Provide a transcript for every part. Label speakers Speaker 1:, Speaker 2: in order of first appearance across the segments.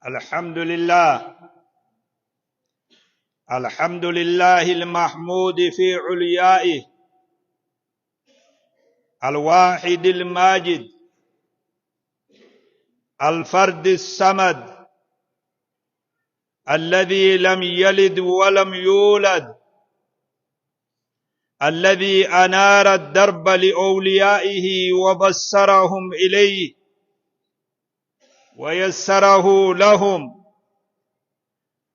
Speaker 1: الحمد لله، الحمد لله المحمود في عليائه، الواحد الماجد، الفرد الصمد، الذي لم يلد ولم يولد، الذي أنار الدرب لأوليائه وبصرهم إليه ويسره لهم،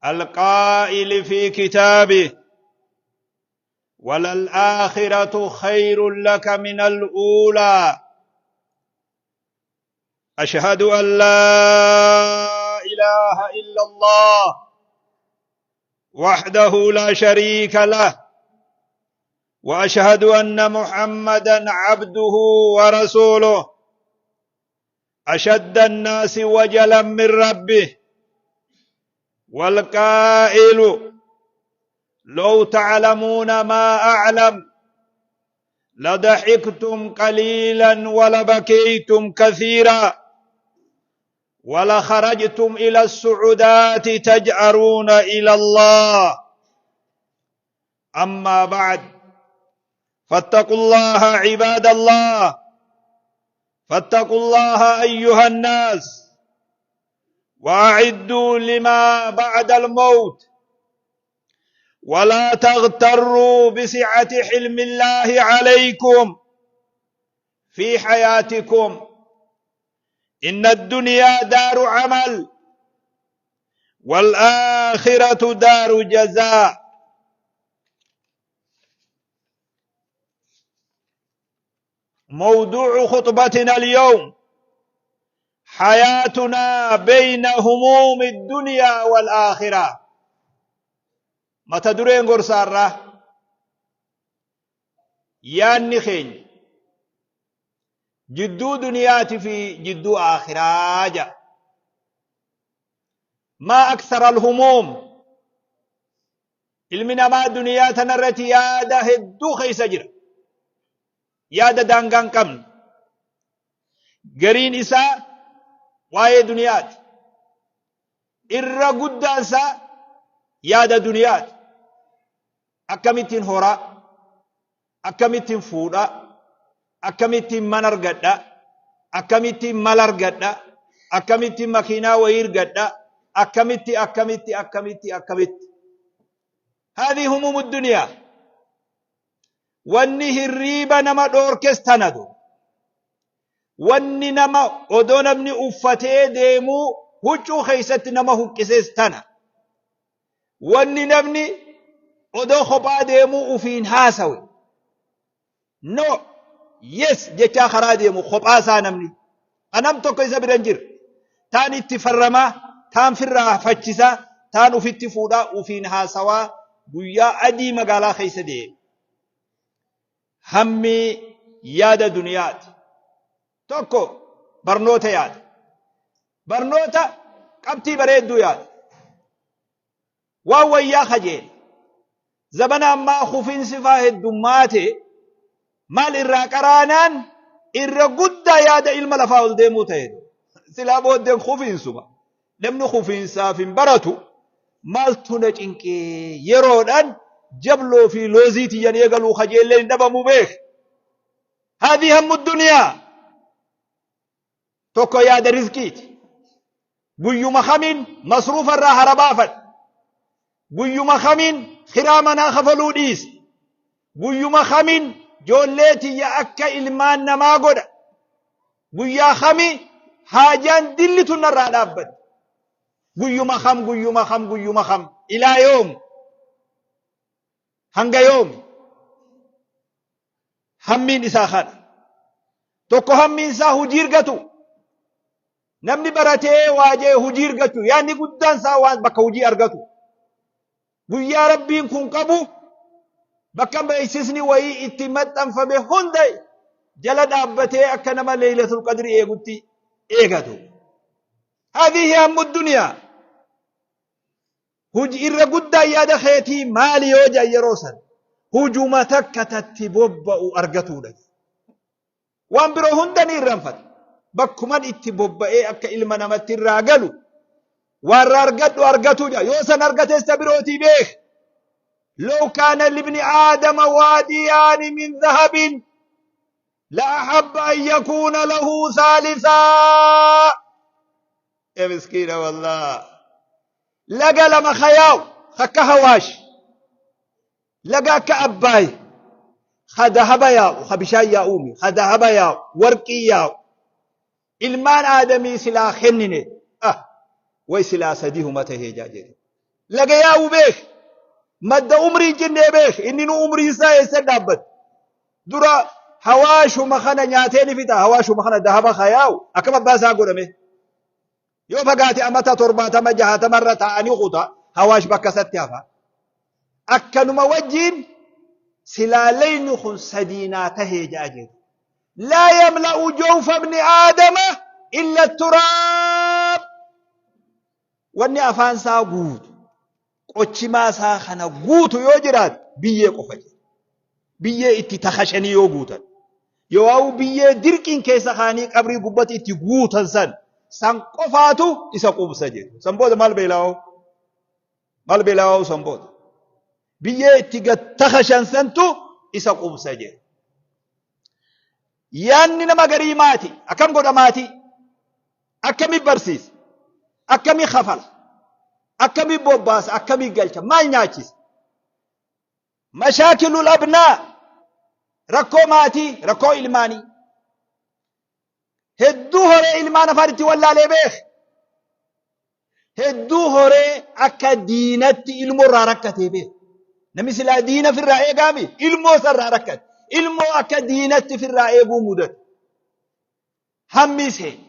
Speaker 1: القائل في كتابه: وللآخرة خير لك من الأولى. أشهد أن لا إله إلا الله وحده لا شريك له، وأشهد أن محمدا عبده ورسوله، أشد الناس وجلا من ربه، والقائل: لو تعلمون ما أعلم لضحكتم قليلا ولبكيتم كثيرا ولخرجتم إلى السعودات تجأرون إلى الله. أما بعد، فاتقوا الله عباد الله، فاتقوا الله أيها الناس، وأعدوا لما بعد الموت، ولا تغتروا بسعة حلم الله عليكم في حياتكم. إن الدنيا دار عمل والآخرة دار جزاء. موضوع خطبتنا اليوم: حياتنا بين هموم الدنيا والآخرة. Mata dureen gorsaarraa yaanni keenya jidduu duniyaati fi jidduu aakhiraa jedha. ما أكثر الهموم. Ilmi namaa duniyaa tanarratti yaada hedduu keessa jira. Yaada daangaa hin qabne. Gariin isaa waa'ee duniyaati. Irra guddaan isaa yaada duniyaati. Akkamittiin horaa, akkamittiin fuudhaa, akkamittiin mana argadha, akkamittiin mala argadha, akkamittiin makiinaa wayii argadha, akkamitti, akkamitti, akkamitti, akkamitti. هذه هموم الدنيا. Wanni hirriiba nama dhoorkes tanatu. Wanni nama odoo namni uffatee deemuu huccuu keessatti nama huqqises tana. Wanni namni odoo kophaa deemuu ufiin haasawe. No, yes jechaa karaa deemu kophaa isaa namni. Anam tokko isa bira hin jirre. Taan itti farramaa, taan firraa faccisaa, taan ufitti fuudhaa, ufiin haasawaa guyyaa adii magaalaa keessa deema. Hammi yaada duniyaati. Tokko barnoota yaada. Barnoota qabxii bareedduu yaada. Waan wayyaa kajeela. Zabana ammaa kufiinsi faa heddummaate, maal irraa qaraanaan irra guddaa yaada ilma lafaa ol deemuu ta'e. Silaa booddeen kufiinsuma. Namni kufiinsaaf hin baratu, maaltu na cinqee yeroodhaan jabloo fi loozii tiyyan eegaluu kajeellee hin dhabamu beek. هذه هم الدنيا. Tokko yaada rizqiiti. Guyyuma kamiin masruufa irraa harabaafadha. Guyyuma kamiin kiraa manaa kafaluu dhiisa. Guyyuma kamiin joollee tiyya akka ilmaan namaa godha. Guyyaa kamii haajaan dillitu narraa dhaabbatti. Guyyuma kam, guyyuma kam, guyyuma kam, ilaa yoom, hanga yoomi? Hammiin isaa kana. Tokko hammiin isaa hujii argatu. Namni baratee waajee hujii argatu, yaadni guddaan isaa waan bakka hujii argatu. Guyyaa Rabbiin kun qabu bakka beeksisni wayii itti maxxanfame hunda jala dhaabbatee akka nama Leeylatul Qadri eegutti eegatu. هذه هم الدنيا. Hojii irra guddaan yaada keetii maali yoo jedhan yeroo san, hujuma takka tatti bobba'u argatuudha. Waan biroo hunda ni irraanfata. Bakkuman itti bobba'ee akka ilma namatti irraa galu Warra argadhu argatu jaa. Yoo san argates ta birootii beek. Law kaana libni aadama waadiyaani min dhahabin la ahabba an yakuuna lahu saalisaa. Ya miskiina wallah. Laga lama kayaa'u akka hawaash. Laga akka abbaay ka dahaba yaa'u ka bishaan yaa'uumi ka dahaba yaa'u warqii yaa'u. Ilmaan aadamii silaa kennine ah way silaa sadihuma tahee jaa jedhe. Laga yaa'u beek madda umrii hin jennee beek inni nu umriin isaa eessa dhaabbate. Dura hawaashuma kana nyaatee ni fixa hawaashuma kana dahaba ka yaa'u akkam abbaa isaa godhame. Yoo fagaate amata 70 60 irra taa'anii kuta hawaash bakka isatti hafa. Akkanuma wajjiin silaa layni kun sadii naa tahee ja'a jedhe. Laa yamla'u jawfa ibni aadama illa turaab. Wanni afaan isaa guutu qochimaa isaa kana guutu yoo jiraate biyyee qofa jedhe. Biyyee itti takashanii yoo guutan. Yoo biyyee dirqiin keessa kaanii qabrii gubbatti itti guutan san san qofaatu isa quubsa jedhe. San booda maal beelaa'oo? Maal beelaa'oo san booda? Biyyee itti gad takashan santu isa quubsa jedhe. Yaanni nama garii maati. Akkam godha maatii? Akkami barsiisa? Akkami kafala? Akkami bobbaasa? Akkami galcha? Maal nyaachisa? Mashaakilul abnaa rakkoo maatii, rakkoo ilmaanii. Hedduu horee ilmaan afaan itti wallaalee beek. Hedduu horee akka diinatti ilmoo irraa rakkatee beek. Namni silaa diina firraa eegaami ilmoo isarraa rakkate. Ilmoo akka diinatti firraa eeguu mudate. Hammii seene.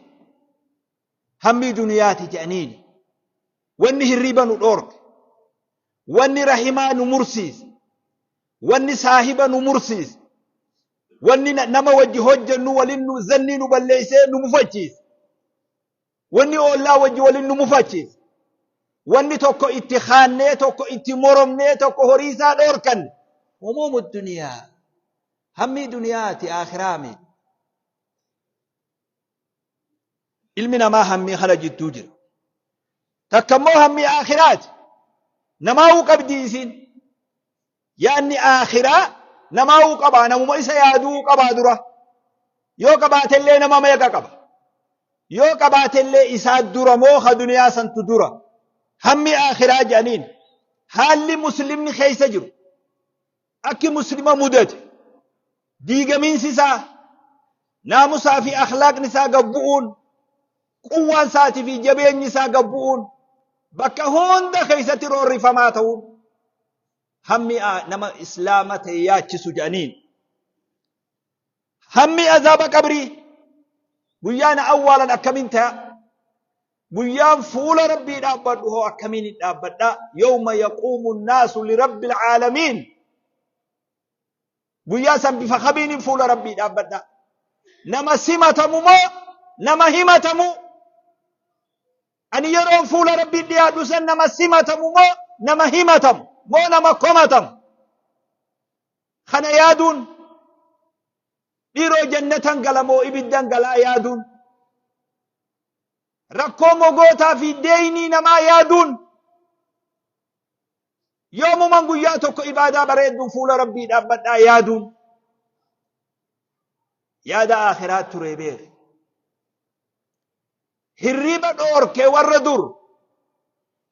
Speaker 1: Hammii duniyaati jedhaniini. Wanni hirriiba nu dhoorke. Wanni rahimaa nu mursiise. Wanni saahiba nu mursiise. Wanni nama wajji hojjennu walin nu zannii nu balleessee nu mufachiise. Wanni oollaa wajji walin nu mufachiise. Wanni tokko itti kaannee tokko itti moromnee tokko horii isaa dhoorkanne. Humuumu duniyaa. Hammii duniyaati aakhiraa miti. Ilmi namaa hammii kana jidduu jira. Takka immoo hammii aakhiraati. Namaa'uu qabdi isiin. Yaanni aakhiraa namaa'uu qabaa namuma isa yaaduu qabaa dura. Yoo qabaatellee nama meeqa qaba? Yoo qabaatellee isaa dura moo ka duniyaa santu dura? Hammi aakhiraa jedhaniin haalli muslimni keessa jiru akki muslima mudate diigamiinsi isaa naamusaa fi akhlaaqni isaa gad bu'uun quwwaan isaatii fi jabeenyi isaa gad bu'uun bakka hunda keessatti roorrifamaa ta'uun hammi nama islaama ta'e yaachisu jedhaniin. Hammi azaaba qabrii guyyaa na awwaalan akkamiin ta'a? Guyyaan fuula Rabbii dhaabbadhu hoo akkamiin hin dhaabbadha? Yawma yaquumu nnaasu lirabbil caalamiin. Guyyaa san bifa kamiinin fuula Rabbii dhaabbadha? Nama simatamu moo nama himatamu? Ani yeroon fuula Rabbii dhiyaadhu san nama simatamu moo nama himatamu moo nama komatamu? Kana yaaduun dhiiroo jannatan gala moo ibiddan galaa yaaduun rakkoo mogootaa fi deeynii namaa yaaduun yoomuman guyyaa tokko ibaadaa bareedduu fuula Rabbii dhaabbadhaa yaaduun yaada aakhiraa ture beek. Hirriba dhoorke warra dur.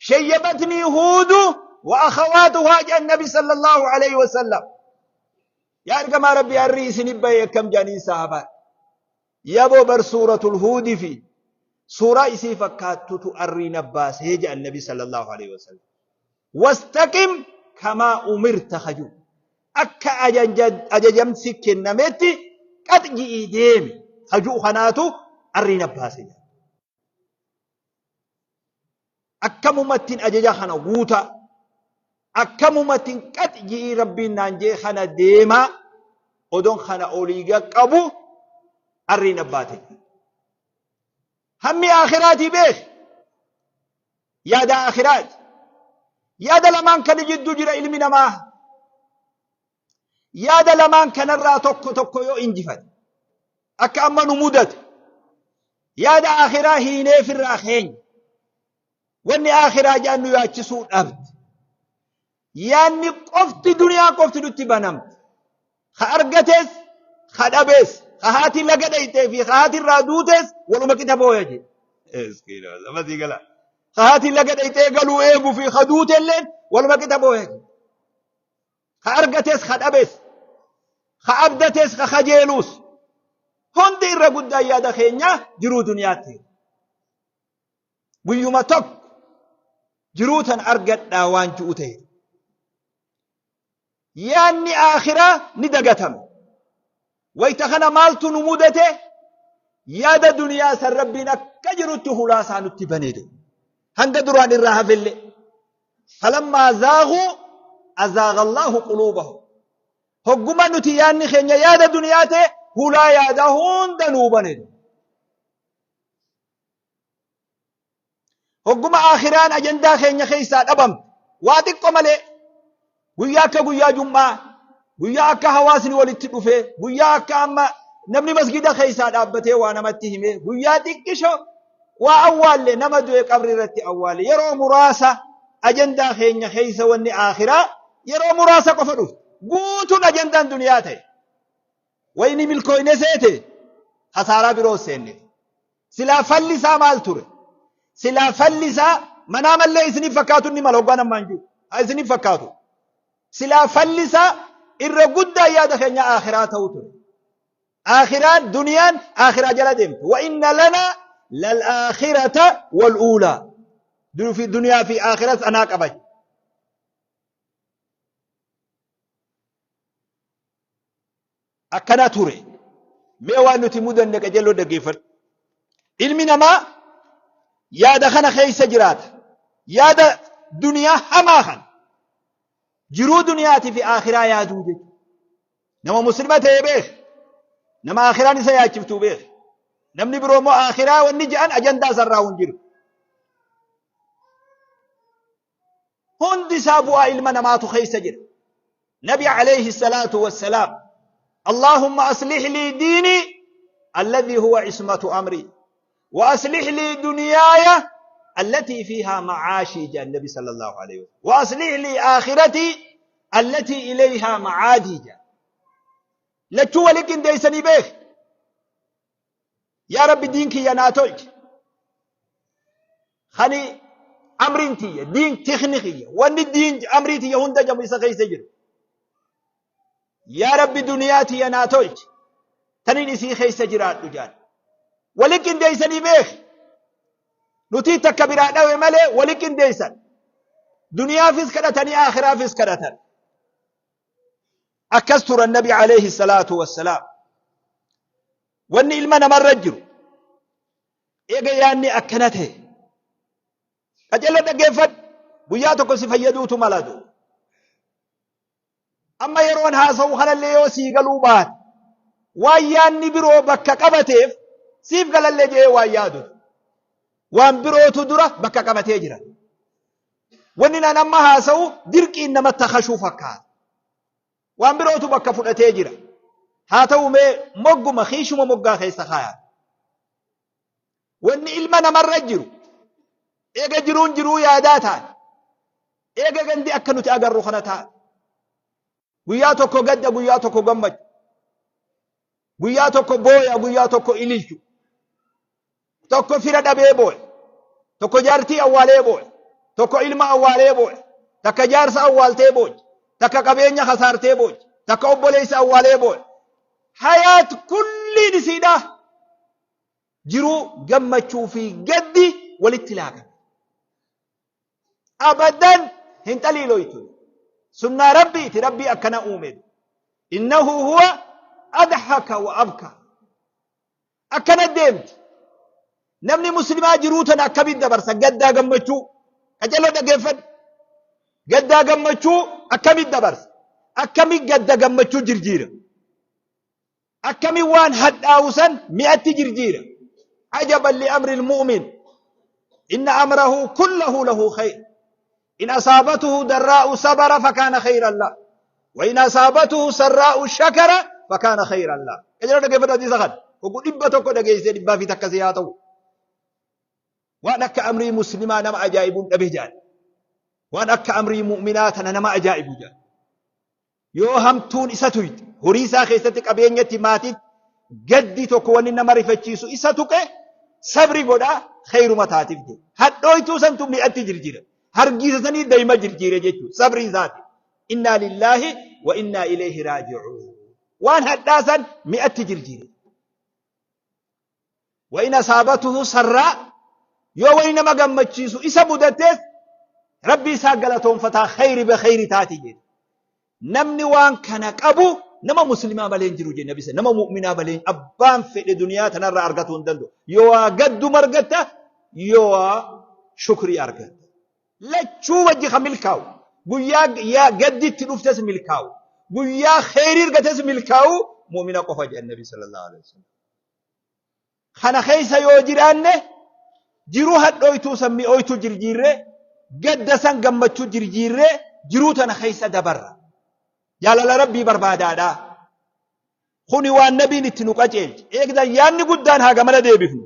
Speaker 1: Shayyabatnii huudu wa akhawaatuhaa jedhan nabi sallallahu alayhi wa sallam. Yaa ergamaa Rabbii arrii isin bahe akkam jedhaniin sahaabaan. Yaboo bar suuratul huudi fi suuraa isii fakkaattutu arrii na baasee jedhan nabi sallallahu alayhi wa sallam. Wastaqim kamaa umirta kaju. Akka ajajamsi kennametti qax ji'ii deemi kaju kanaatu arrii na baase jedhan. Akkamumattiin ajaja kana guutaa akkamumattiin qax ji'ii rabbiin naan jee kana deemaa odoon kana olii qabu arrii na baate. Hammi aakhiraatii beek yaada aakhiraati. Yaada lamaan kana jidduu jira ilmi namaa. Yaada lamaan kanarraa tokko tokko yoo injifate akka amma nu mudate yaada aakhiraa hiinee firraa keenya. Wanni aakhiraa ja'an nu yaachisuu dhabde. Yaanni qofti duniyaa qofti nutti banamte. Ka argates, ka dhabees, ka haati laga dhayxee fi ka haati irraa duutes waluma qixa booya jedhe. Amma sii gala. Ka haati laga dhayxee galuu eegu fi ka duutelleen waluma qixa booya jedhe. Ka argates, ka dhabees, ka abdates, ka kajeeluus. Hundi irra guddaan yaada keenyaa jiruu duniyaatti. Guyyuma tokko jiruu tan argadhaa waan ju'u ta'e. Yaanni aakhiraa ni dagatame. Wayta kana maaltu nu mudate? Yaada duniyaa san Rabbiin akka jirutti hulaa isaa nutti banee jiru. Hanga duraan irraa hafellee. Falammaa zaaguu azaaga Allaahu quluubahum. Hogguma nuti yaanni keenya yaada duniyaa ta'e hulaa yaada hunda nuu bane. Hogguma aakhiraan ajandaa keenya keessaa dhabamte waa xiqqo malee guyyaa akka guyyaa jum'aa, guyyaa akka hawaasni walitti dhufee, guyyaa akka amma namni masgida keessaa dhaabbatee waa namatti himee, guyyaa xiqqisho waa awwaalle, nama du'e qabri irratti awwaalle, yeroo muraasa ajandaa keenya keessa wanni aakhiraa yeroo muraasa qofa dhufte, guutuun ajandaan duniyaa ta'e. Wayni milkooyne seete hasaaraa biroo seenne. Silaa falli isaa maal ture? Silaa falli isaa manaa mallee isiniif fakkaatu ni mala hoggaan ammaan jiru. Haa isiniif fakkaatu. Silaa falli isaa irra guddaa yaada keenya aakhiraa ta'uu ture. Aakhiraan duniyaan aakhiraa jala deemte. Wa inna lana lal aakhirata wal uulaa. Duniyaa fi aakhiras anaa qaba. Akkana ture. Mee waan nuti mudanne qajeelloo dhaggeeffadhu. Ilmi namaa yaada kana keessa jiraata. Yaada duniyaa hamaa kana. Jiruu duniyaatii fi aakhiraa yaaduu jechuudha. Nama muslima ta'e beek. Nama aakhiraan isa yaachiftuu beek. Namni biroo immoo aakhiraa wanni je'an ajandaa sarraa hin jiru. Hundi isaa bu'aa ilma namaatu keessa jira. Nabi alayhi salaatu wassalaam, Allahumma aslih lii diinii alladhii huwa ismatu amrii wa aslih lii duniyaaya allatii fiihaa macaashii jedhan Nabi sallallahu alayhi wa sallam, wa aslih lii aakhiratii allatii ilayhaa macaadii jedhan. Lachuu wali qindeessanii beek. Yaa Rabbi, diin kiyya naa tolchi, kani amriin tiyya diin tikni kiyya wanni diin amrii tiyya hunda jamu isa keessa jiru. Yaa Rabbi, duniyaa tiyya naa tolchi tanin isii keessa jiraadhu jaan. Wali qindeessanii beek. Nutii takka biraa dhawe malee wali qindeessan. Duniyaafis kadhatanii aakhiraafis kadhatan. Akkas turan Nabi alayhi salaatu wassalaam. Wanni ilma namarra jiru eega yaanni akkana ta'e, qajeeloo dhaggeeffadhu, guyyaa tokko si fayyaduutu malatu. Amma yeroon haasa'u kanallee yoo sii galuu baate, waan yaanni biroo bakka qabateef siif galallee jedhee waan yaadu waan birootu dura bakka qabatee jira. Wanni naan amma haasa'u dirqiin namatti hashuu fakkaata. Waan birootu bakka fudhatee jira. Haa ta'u, mee mogguma kiishuma moggaa keessa kaayaa. Wanni ilma namarra jiru eega jiruun jiruu yaadaa taate, eega gandi akka nuti agarru kana taate, guyyaa tokko gadda, guyyaa tokko gammachu, guyyaa tokko booya, guyyaa tokko ililchu, tokko fira dhabee booya, tokko jaartii awwaalee booya, tokko ilma awwaalee booya, takka jaarsa awwaaltee booya, takka qabeenya kasaartee booya, takka obboleessa awwaalee booya. Hayaat kulliin isiidha jiruu gammachuu fi gaddi walitti laaqame. Abadan hin xaliiloytu. Sunnaa Rabbiiti, Rabbii akkana uume. Innahu huwa adhaka wa abka. Akkana deemti. Namni muslimaa jiruu tana akkamitti dabarsa? Gaddaa gammachuu qaceloo dhaggeeffadhu. Gaddaa gammachuu akkamitti dabarsa? Akkamitti gadda gammachuu jirjiira? Akkamitti waan hadhaa'u san mi'atti jirjiira? Ajaban li amri lmu'min, inna amrahu kullahu lahu khayr, in asaabatuhu darraa'u sabara fakaana khayran la, wa in asaabatuhu sarraa'u shakara fakaana khayran la. Qaceloo dhaggeeffadhu. Hadiisa kana hogguu 100 dhageessee dhibbaa fi takkasii haa ta'u. Waan akka amrii muslimaa nama ajaa'ibuun dhabe jedhan. Waan akka amrii mu'minaa tana nama ajaa'ibu jedhan. Yoo hamtuun isa tuyxe, horii isaa keessatti qabeenyatti maatiitti gaddi tokko wanni nama rifachiisu isa tuqe sabri godha khayruma taatiif jedhe. Hadhooytuu santu mi'atti jirjiira. Hargiisa sanii dayma jirjiire jechuudha. Sabrii isaati. Innaa lillaahi wa innaa ilayhi raaji'uun. Waan hadhaa san mi'atti jirjiire. Wa in asaabatuhu sarraa yoo wani nama gammachiisu isa mudatees rabbi isaa galatoonfataa khayri be khayri taati jedhe. Namni waan kana qabu nama muslimaa malee hin jiru jedhe nabi nama mu'minaa malee abbaan fedhe duniyaa tanarraa argatuu hin danda'u. Yoo waa gadduma argatta yoo waa shukrii argatta. Lachuu wajji kan milkaa'u. Guyyaa yaa gaddi itti dhuftes milkaa'u. Guyyaa kheyrii argates milkaa'u mu'mina qofa jedhan nabi sallallahu alaihi wasallam. Kana keessa yoo jiraanne jiruu hadhooytuu san mi'ooytuu jirjiirree gadda san gammachuu jirjiirree jiruu tana keessa dabarra. Jaalala Rabbii barbaadaadha. Kuni waan nabiin itti nu qaceelche. Eegdan yaadni guddaan haa gamana deebifnu.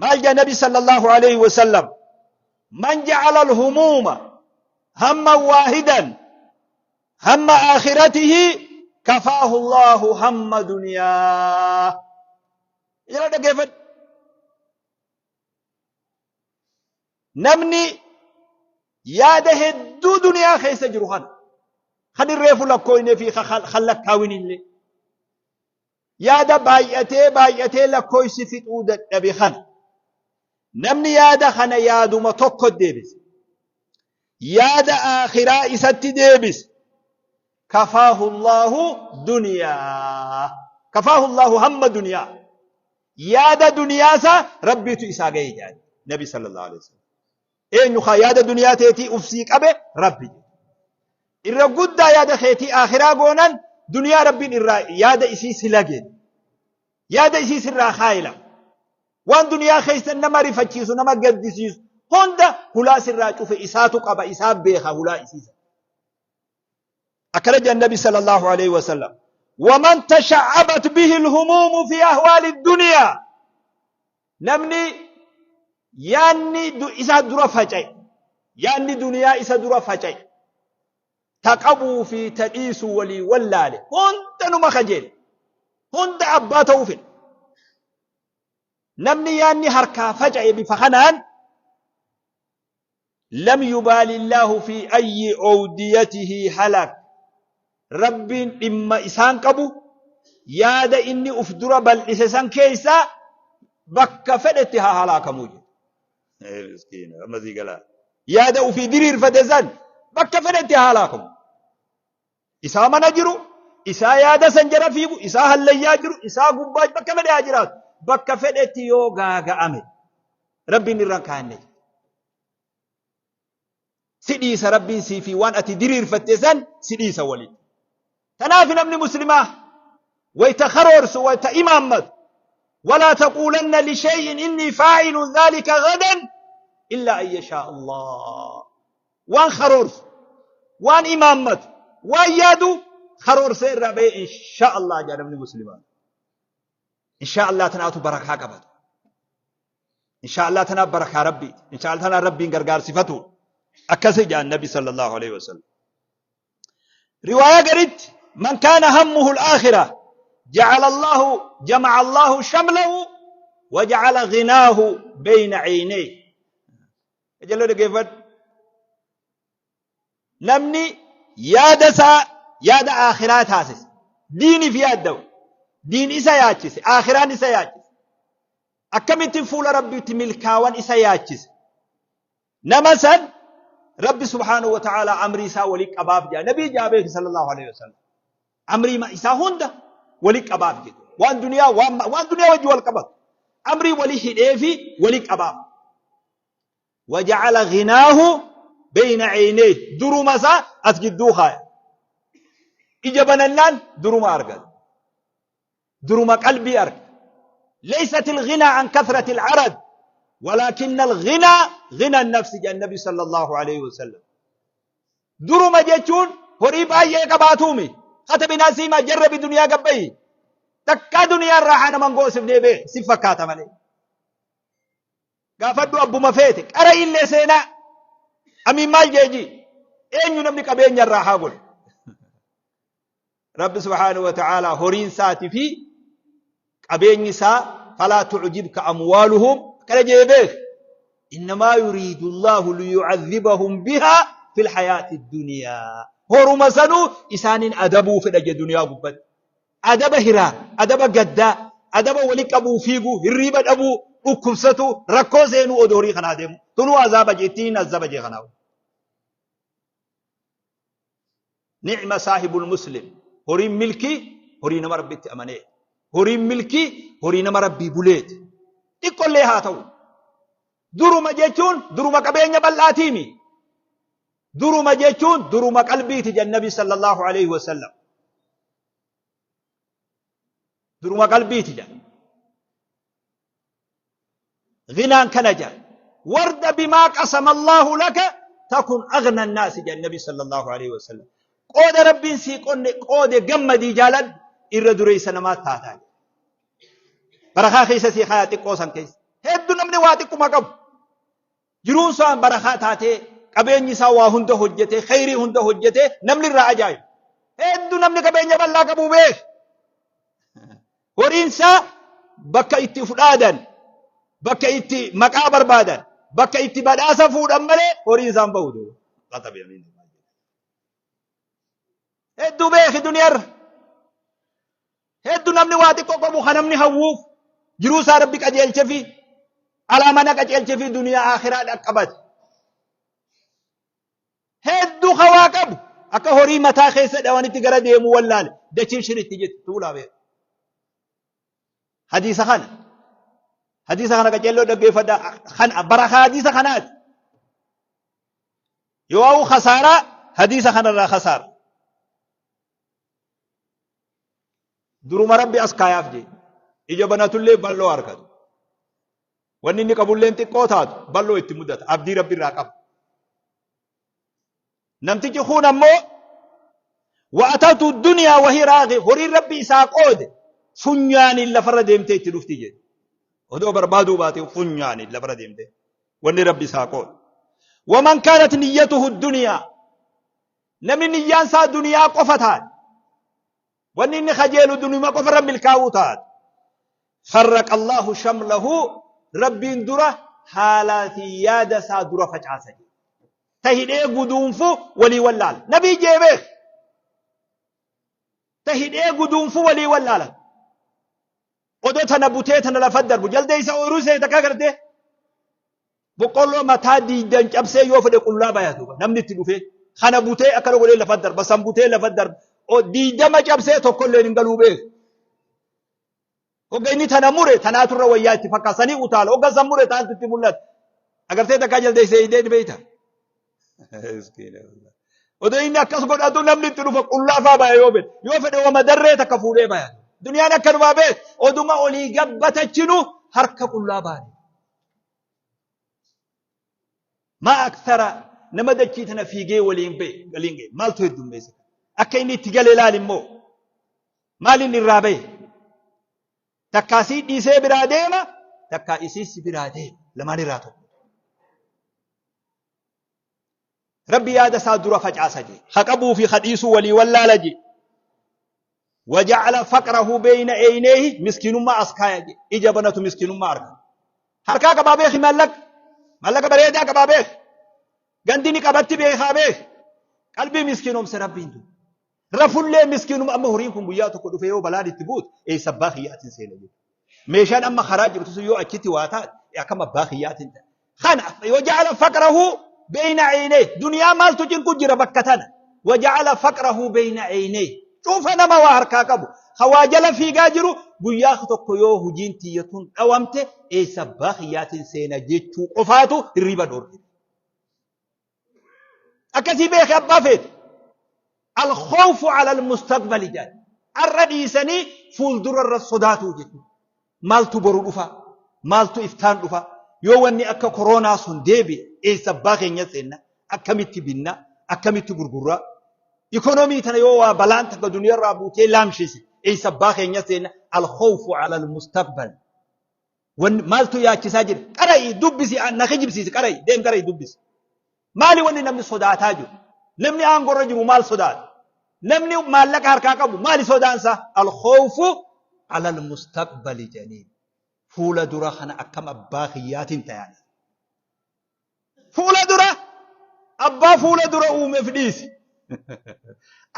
Speaker 1: Maal jedha nabi sallallahu alaihi wasallam? Man ja'ala al-humuuma hamman waahidan hamma aakhiratihi kafaahu Allahu hamma duniyaa. Jala dhaggeeffadhu. Namni yaada hedduu duniyaa keessa jiru kana kan irreefu lakkooyne fi kan lakkaawin illee yaada baay'atee baay'atee lakkooysi fixuu dadhabe kana namni yaada kana yaaduma tokko deebise yaada aakhiraa isatti deebise kafaahu Allaahu duniyaa kafaahu Allaahu hamma duniyaa yaada duniyaa isaa rabbiitu isaa ga'e jedhan nabi sallallahu alaihi wasallam eenyu kaa yaada duniyaa teetii ufsii qabe rabbi irra guddaa yaada keetii aakhiraa goonan duniyaa rabbiin irraa yaada isii si lageen yaada isii sirraa kaayila Waan duniyaa keessa nama rifachiisu, nama gaddisiisu hunda hulaa sirraa cufe isaatu qaba, isaa beeka hulaa isiisa. Akkana jedhan Nabi sallallahu alaihi wasallam. Waman tasha'abat bihi alhumuumu fi ahwaali duniyaa. Namni yaanni isa dura faca'e, yaanni duniyaa isa dura faca'e, ta qabuu fi ta dhiisu walii wallaale, hunda numa kajeele, hunda abbaa ta'uu fedha. Namni yaanni harkaa faca'e bifa kanaan lam yubaalillaahu fi ayyi owdiyatihi halak Rabbiin dhimma isaan qabu yaada inni uf dura bal'ise san keessaa bakka fedhetti haa halaakamuu jedhe. Miskiina amma sii galaa. Yaada ufii diriirfate san bakka fedhetti haa halaakamu. Isaa mana jiru, isaa yaada san jala fiigu, isaa hallayyaa jiru, isaa gubbaa bakka fedhe haa jiraatu. Bakka fedhetti yoo gaaga'ame Rabbiin irra hin kaa'anne. Si dhiisa Rabbiin sii fi waan ati diriirfatte san si dhiisa walitti. Tanaaf namni muslimaa wayta karoorsu wayta imaammatu walaa taquulanna lishay'in innii faa'ilun dhaalika gadan illaa an yashaa Allah. Waan karoorsu, waan imaammatu, waan yaadu karoorsee irraa ba'ee insha Allah jedha namni muslimaa. Insha Allah tanaatu barakaa qabatu. Insha Allah tanaaf barakaa Rabbiiti. Insha Allah tanaan Rabbiin gargaarsifatu. Akkasi jedhan Nabi sallallahu alaihi wasallam. Riwaayaa garitti man kaana hammuhu al-aakhira ja'ala Allahu jama'a Allahu shamlahu wa ja'ala ghinaahu bayna 'aynayhi. Qajeeloo dhaggeeffadhu. Namni yaada isaa yaada aakhiraa taasise. Diiniif yaadda'u. Diin isa yaachise. Aakhiraan isa yaachise. Akkamittiin fuula Rabbiitti milkaawan isa yaachise. Nama san Rabbi subhaanahu wa ta'aalaa amrii isaa walii qabaaf jedha. Nabii jaa beeki sallallahu alaihi wasallam. Amrii isaa hunda walii qabaaf jedha. Waan duniyaa waan duniyaa wajji wal qabatu. Amrii walii hidhee fi walii qabaaf. Waja'ala ghinaahu beeyna ceynee duruma isaa as gidduu kaaya. Ija banannaan duruma argata. Duruma qalbii arga. Leysat ilghinaa an kathrati al'arad walaakinna alghinaa ghina nafsi jedhan nabi sallallahu alaihi wasallam. Duruma jechuun horii baay'ee qabaatuumi. Katabi nasiima jarrabi duniyaa gabbayi. Takkaa duniyaa irraa haa naman goosifnee bee si fakkaata malee. Gaafadhu abbuma feete qara illee seenaa. Amiin maal jeeji? Eenyu namni qabeenya irraa haa godhu? Rabbi subhaanahu wa ta'aalaa horiin isaatii fi qabeenyi isaa falaa tu'jibka amwaaluhum akkana jee beek. Innamaa yuriidu Allaahu liyu'adhibahum bihaa fil hayaati duniyaa. Horuma sanuu isaaniin adabuu fedha jee duniyaa gubbatti. Adaba hiraa, adaba gaddaa, adaba wali qabuu fiiguu, hirriiba dhabuu, dhukkubsatuu, rakkoo seenuu odoo horii kanaa deemu. Tunuu azaaba jee ittiin azaba jee kanaaf. Ni'ma saahibul muslim. Horiin milkii horii nama Rabbitti amanee. Horiin milkii horii nama Rabbii buleeti. Xiqqollee haa ta'u. Duruma jechuun duruma qabeenya bal'aatiimi. Duruma jechuun duruma qalbiiti jedhan Nabi sallallahu alaihi wasallam. Duruma qalbiiti jedhan. Ghinaan kana jedhan. Warda bimaa qasama Allahu laka takun aghna annaasi jedhan Nabi sallallahu alaihi wasallam. Qooda Rabbiin sii qonne qoode gammadii jaaladhu irra dureessa namaa taataa. Barakaa keessa sii kaayaa xiqqoo san keessa. Hedduu namni waa xiqquma qabu. Jiruun isaa barakaa taatee qabeenyi isaa waa hunda hojjetee kheyrii hunda hojjetee namni irraa ajaa'ibu. Hedduu namni qabeenya bal'aa qabu beek. Horiin isaa bakka itti fudhaadan, bakka itti maqaa barbaadan, bakka itti badhaasa fuudhan malee horiin isaan bahu. Hedduu beeki duniyaarra. Heddu namni waa xiqqoo qabu kan namni hawwuuf jiruu isaa rabbi qajeelchefi alaa mana qajeelchefi duniyaa akhiraa dhaqqabate. Heddu ka waa qabu akka horii mataa keessa dhawanitti gara deemu wallaale dachiin shiritti jetti tuulaa beeku. Hadiisa kana hadiisa kana qajeelloo dhaggeeffadha kan barakaa hadiisa kanaati. Yoo hawwu khasaaraa hadiisa kanarraa khasaara. Duruma Rabbi as kaayaaf jee. Ija banatullee bal'oo argatu. Wanni inni qabulleen xiqqoo taatu bal'oo itti mudata. Abdii Rabbi irraa qaba. Namtichi kun ammoo wa'atatu duniyaa wahii raaqi horiin Rabbi isaa qoode funyaaniin lafarra deemtee itti dhufti jedhe. Odoo barbaaduu baate funyaaniin lafarra deemtee wanni Rabbi isaa qoode. Waman kaanat niyyatuhu duniyaa Namni niyyaan isaa duniyaa qofa taate, wanni inni kajeelu duniyuma qofa irra milkaa'uu taate, farraqa Allahu shamlahu Rabbiin dura haalaa fi yaada isaa dura facaasa jedhe. Ta hidhee guduunfu walii wallaala. Nabii jee beek. Ta hidhee guduunfu walii wallaala. Odoo tana butee tana lafa darbu jaldeessa ooyiruu seete akka gartee boqqolloo mataa diidan cabsee yoo fedhe qullaa baya duuba namni itti dhufee kana butee akkana godhee lafa darba san butee lafa darba diidama cabsee tokkollee hin galuu beeku. Hogga inni tana mure tanaatu irra wayyaa itti fakkaata sanii utaala hogga san mure taantu itti mul'ata. Agartee takkaa jaldeessa hidhee ni beeyta. Odoo inni akkas godhatu namni itti dhufa qullaa faa baya yoo fedhe. Yoo fedhe wama darree takka fuudhee baya. Duniyaan akkanumaa beek. Oduma olii gabbatachinu harka qullaa baane. Maa akthara nama dachii tana fiigee waliin ba'e galiin ga'e maaltu heddummeesse? Akka inni itti gale ilaali immoo. Maal inni irraa bahe? Takkaa sii dhiisee biraa deema, takkaa isiis si biraa deema. Lamaan irraa tokko. Rabbi yaada isaa dura facaasa jee. Ha qabuu fi ha dhiisuu walii wallaala jee. Waja'ala faqrahu beeyna eeyneehi miskiinummaa as kaaya jee. Ija banatu miskiinummaa arga. Harkaa qabaa beeki maallaqa. Maallaqa bareedaa qabaa beeki. Gandi ni qabatti beekaa beeki. Qalbii miskiinoomse Rabbiin dura. Rafullee miskiinuma amma horiin kun guyyaa tokko dhufee yoo balaan itti buute eessa abbaa kiyyaatiin seena jedhu. Meeshaan amma karaa jirtu sun yoo achitti waa taate akkam abbaa kiyyaatiin ta'a. Kana waja'ala faqrahu beeyna ceynee duniyaa maaltu cinqu jira bakka tana waja'ala faqrahu beeyna ceynee cufa nama waa harkaa qabu hawaa jala fiigaa jiru guyyaa tokko yoo hojiin tiyya tun dhawamte eessa abbaa kiyyaatiin seena jechuu qofaatu hirriiba dhoorge. Akkasii beeki abbaa feete. Alkhawfu ala almustaqbali jedhan. Har'a dhiisanii fuuldura irra sodaatuu jechuudha. Maaltu boru dhufa? Maaltu iftaan dhufa? Yoo wanni akka koroonaa sun deebi'e eessa abbaa keenya seenna? Akkamitti binna? Akkamitti gurgurra? Ikonomii tana yoo waa balaan takka duniyarraa buutee laamshise eessa abbaa keenya seenna? Alkhawfu ala almustaqbal. Wanni maaltu yaachisaa jira? Qara'i dubbisi na kijibsiisi qara'i deem qara'i dubbisi. Maali wanni namni sodaataa jiru? Namni aangorra jiru maal sodaata? Namni maallaqa harkaa qabu maali sodaansa? Alkhawfu alal mustaqbali jedhaniin. Fuula dura kana akkam abbaa kiyyaatiin tayaani. Fuula dura abbaa fuula dura uumeef dhiisi.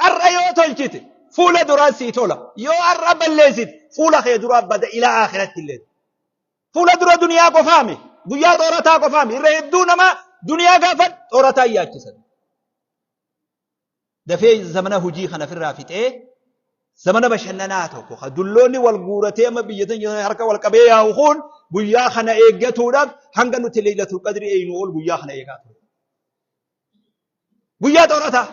Speaker 1: Har'a yoo tolchite fuula duraa sii tola. Yoo har'a balleessite fuula kee duraa bada ilaa akhiratti illee. Fuula dura duniyaa qofaami. Guyyaa xoorataa qofaami. Irra hedduu namaa duniyaa gaafan xoorataa yaachisan. Dafee zamana hujii kana ofirraa fixee zamana bashannanaa tokko ka dulloonni wal guuratee amma biyya teenya harka wal qabee yaa'u kun guyyaa kana eeggatuudhaaf hanga nuti leeylatul qadri eeynu ol guyyaa kana eegaa ture. Guyyaa xoorataa.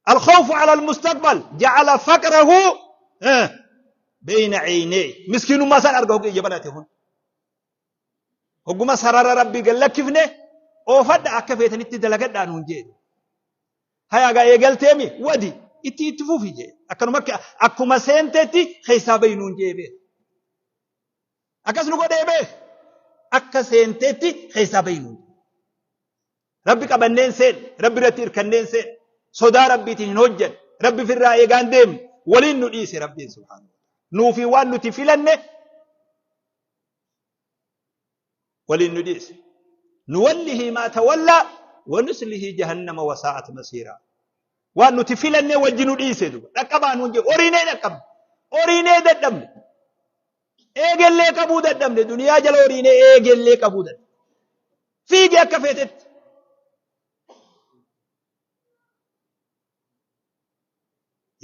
Speaker 1: الخوف على المستقبل جعل فقره بين عينيه مسكين ما سان أرجوك يجبناته هون Hogguma sarara Rabbii gad lakkifne oofadha akka feetanitti dalagadhaa nuun jee. Hayaa gaa eegalteemi wadi itti itti fufi jee. Akkanuma akkuma seentetti keessaa bahi nuun jee beek. Akkas nu godhee beek. Akka seentetti keessaa bahi nuun jee. Rabbi qabanneen seen, Rabbi irratti irkanneen seen, sodaa Rabbiitiin hin hojjanne, Rabbi firraa eegaan deemne, waliin nu dhiise Rabbiin subhaanahu wa ta'ala. Nuufi waan nuti filanne waliin nu dhiise. Nuwallihi maa tawallaa wa nuslihi jahannama wa saa'at masiiraa. Waan nuti filannee wajji nu dhiise duba. Dhaqqabaa nuun jedhe horiinee dhaqqabne. Horiinee dadhabne. Eegellee qabuu dadhabne. Duniyaa jala horiinee eegellee qabuu dadhabne. Fiigi akka feetetti.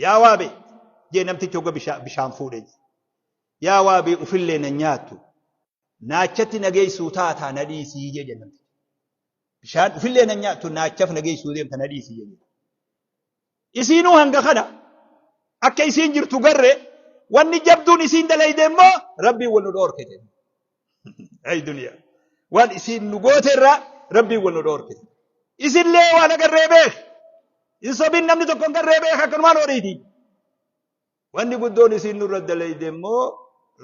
Speaker 1: Yaa waabe jee namtichi hogga bishaan fuudhe. Yaa waabe ufillee nan nyaattu. Naachatti na geessuu taataa na dhiisii jee jedhe namtichi. Bishaan ufillee nan nyaattu naachaf na geessuu deemta na dhiisii jee. Isiinuu hanga kana akka isiin jirtu garre wanni jabduun isiin dalayde immoo rabbiin wal nu dhoorke jedhe. Ay duniyaa. Waan isiin nu goote irraa rabbiin wal nu dhoorke. Isinlee waan agarree beek. Hin sobin namni tokko hin garree beek akkanumaan horiiti. Wanni guddoon isiin nurra dalayde immoo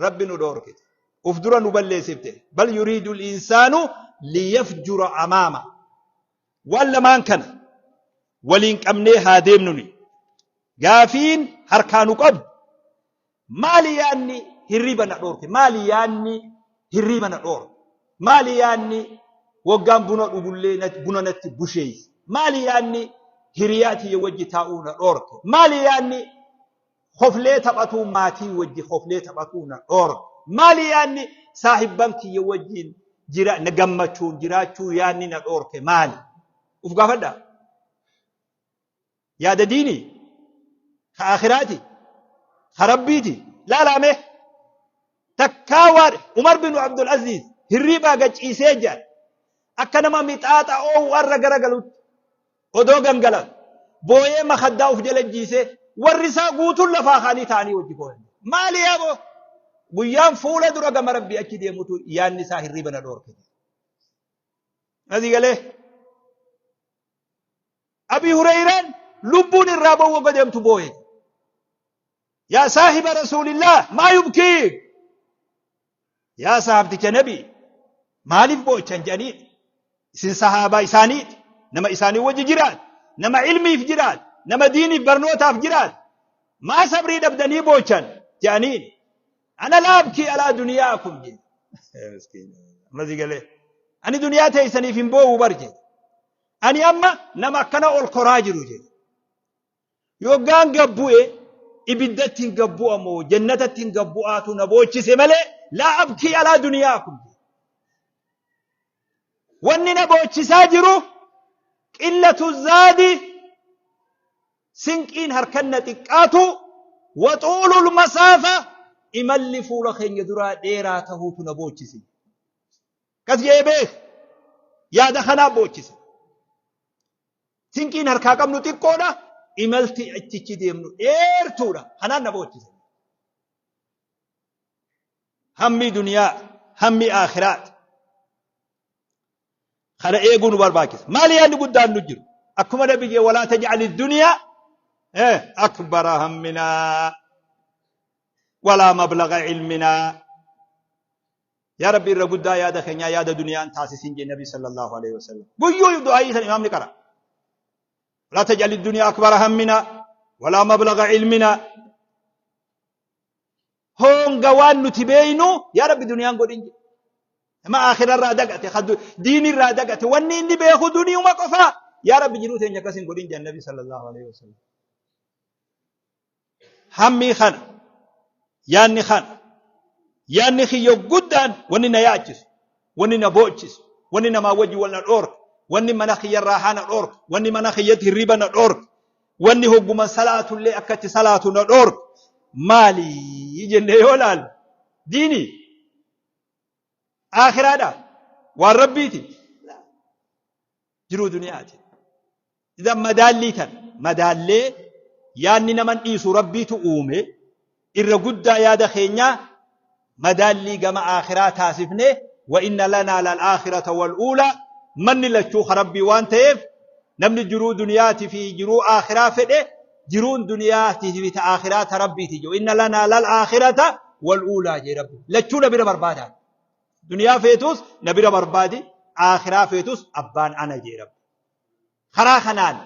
Speaker 1: rabbi nu dhoorkite. Uf dura nu balleessifte. Bal yuriidu insaanu liyafjura amaama. Waan lamaan kana waliin qabnee haa deemnuni. Gaafiin harkaa nu qabdu maali yaanni hirriba na dhoorke? Maali yaanni hirriba na dhoorke? Maali yaanni waggaan buna dhugullee buna natti busheeyse? Maali yaanni hiriyaa tiyya wajji taa'uu na dhoorke? Maali yaanni koflee taphatuu maatii wajji koflee taphatuu na dhoorke? Maali yaanni saahibban kiyya wajjiin jira na gammachuun jiraachuu yaanni na dhoorke maali? Uf gaafadhaa. Yaada diinii? Ka aakhiraati? Ka rabbiiti? Laalaa mee. Takkaa waan Umar bin Abdul Aziz hirriibaa gad ciisee jedhan akka nama mixaaxa oowwarra garagalutti odoo gangalatu booyee makaddaa uf jala jiisee warri isaa guutuun lafaa kaanii ta'anii wajji booyan. Maali yaaboo? Guyyaan fuula dura gama rabbii achi deemutu yaanni isaa hirriiba na dhoorke. Asii galee. Abii Hureyraan lubbuun irraa ba'uu wagga deemtu booye. Yaa saahiba Rasuulillah maa yubkiik? Yaa sahabticha Nabii maaliif boochan jedhaniiti. Isin sahaabaa isaaniiti. Nama isaanii wajji jiraat. Nama ilmiif jiraat. Nama diiniif barnootaaf jiraat. Maa sabrii dhabdanii boochan jedhaniin. Ana laa abkii alaa duniyaakum jedhe. Amma si galee. Ani duniyaa teessaniif hin boo'u bar jedhe. Ani amma nama akkana ol koraa jiru jedhe. Yoggaan gabbu'e ibiddatti hin gabbu'a moo jannatatti hin gabbu'aatu na boochise malee laa abkii alaa duniyaakum. Wanni na boochisaa jiru qillatu zaadi sinqiin harkan na xiqqaatu waxuulul masaafa imalli fuula keenya duraa dheeraa tahuutu na boochise. Akkas jedhee beek yaada kanaa boochise. Sinqiin harkaa qabnu xiqqoodha, imalti achichi deemnu dheertuudha. Kanaan na boochise. Hammi duniyaa, hammi aakhiraati. Kana eeguu nu barbaachisa. Maali yaadni guddaan nu jiru? Akkuma nabi jee walaa taj'ali duniyaa akbara hamminaa walaa mablaga ilminaa. Yaa Rabbi, irra guddaa yaada keenyaa yaada duniyaan taasisin jee Nabi sallallahu alaihi wasallam. Guyyuu du'aayii san imaamni qara. Laa taj'ali dunyaa akbara hammina walaa mablaga ilmina. Honga waan nuti beeynu yaa Rabbi duniyaan godhin jee. Nama aakhirarraa dagate, diinirraa dagate, wanni inni beeku duniyuma qofa. Yaa Rabbi, jiruu teenya akkas hin godhin jee Nabi sallallahu alaihi wasallam. Hammii kana, yaanni kana, yaanni kiyya guddaan, wanni na yaachisu, wanni na boochisu, wanni namaa wajji wal na dhoorka, wanni mana kiyyarraa haa na dhoorka, wanni mana kiyyatti hirriba na dhoorka, wanni hogguma salaatullee akkatti salaatu na dhoorka maali jennee yoo laalu, diini aakhiraadha, waan rabbiiti, jiruu duniyaati. Idan madaallii tan madaallee yaadni naman dhiisu rabbiitu uume. Irra guddaa yaada keenyaa madaallii gama aakhiraa taasifne. Wa inna lanaa lal aakhirata wal uulaa, manni lachuu ka rabbii waan ta'eef, namni jiruu duniyaatii fi jiruu aakhiraa fedhe, jiruun duniyaatii fi ta aakhiraa ta rabbiiti jiru. Inna lanaa lal aakhirata wal uulaa jee rabbi, lachuu na bira barbaadaa. Duniyaa feetus na bira barbaadi, aakhiraa feetus abbaan ana jee rabbi. Karaa kanaan,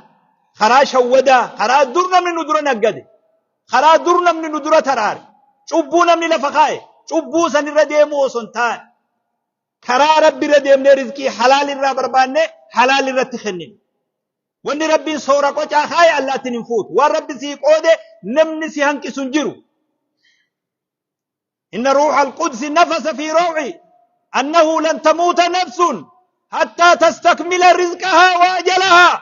Speaker 1: karaa shawwadaa, karaa dur namni nu dura naggade, karaa dur namni nu dura taraare, cubbuu namni lafa kaa'e, cubbuu sanirra deemuu osoo hin taane, karaa rabbi irra deemnee rizqii halaal irraa barbaanne halaal irratti kennine. Wanni rabbiin soora qocaa kaa'e allaattiin hin fuutu. Waan rabbi sii qoode namni si hanqisu hin jiru. Inna ruuxa alqudsi nafasa fi raw'i annahu lan tamuuta nafsun hattaa tastakmila rizqahaa wa ajalahaa.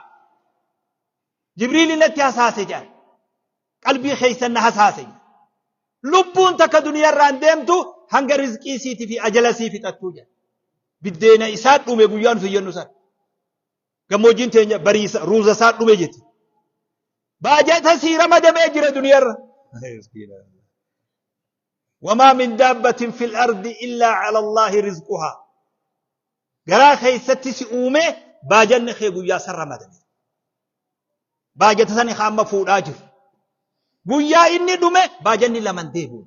Speaker 1: Jibriili natti hasaase jedhan. Qalbii keessan na hasaase jedhan. Lubbuun takka duniyaarraan deemtu hanga rizqii siitii fi ajala sii fixattuu jedhan. Biddeena isaa dhume guyyaa nuti jennu san. Gammoojjiin teenya bariisa ruuza isaa dhume jetti. Baajata sii ramadamee jira duniyarra. Wamaa min daabbatin fil ardi illaa cala Allaahi rizquhaa. Garaa keessatti si uume, baajanni kee guyyaa san ramadame. Baajata sani amma fuudhaa jiru. Guyyaa inni dhume baajanni laman deebi'u.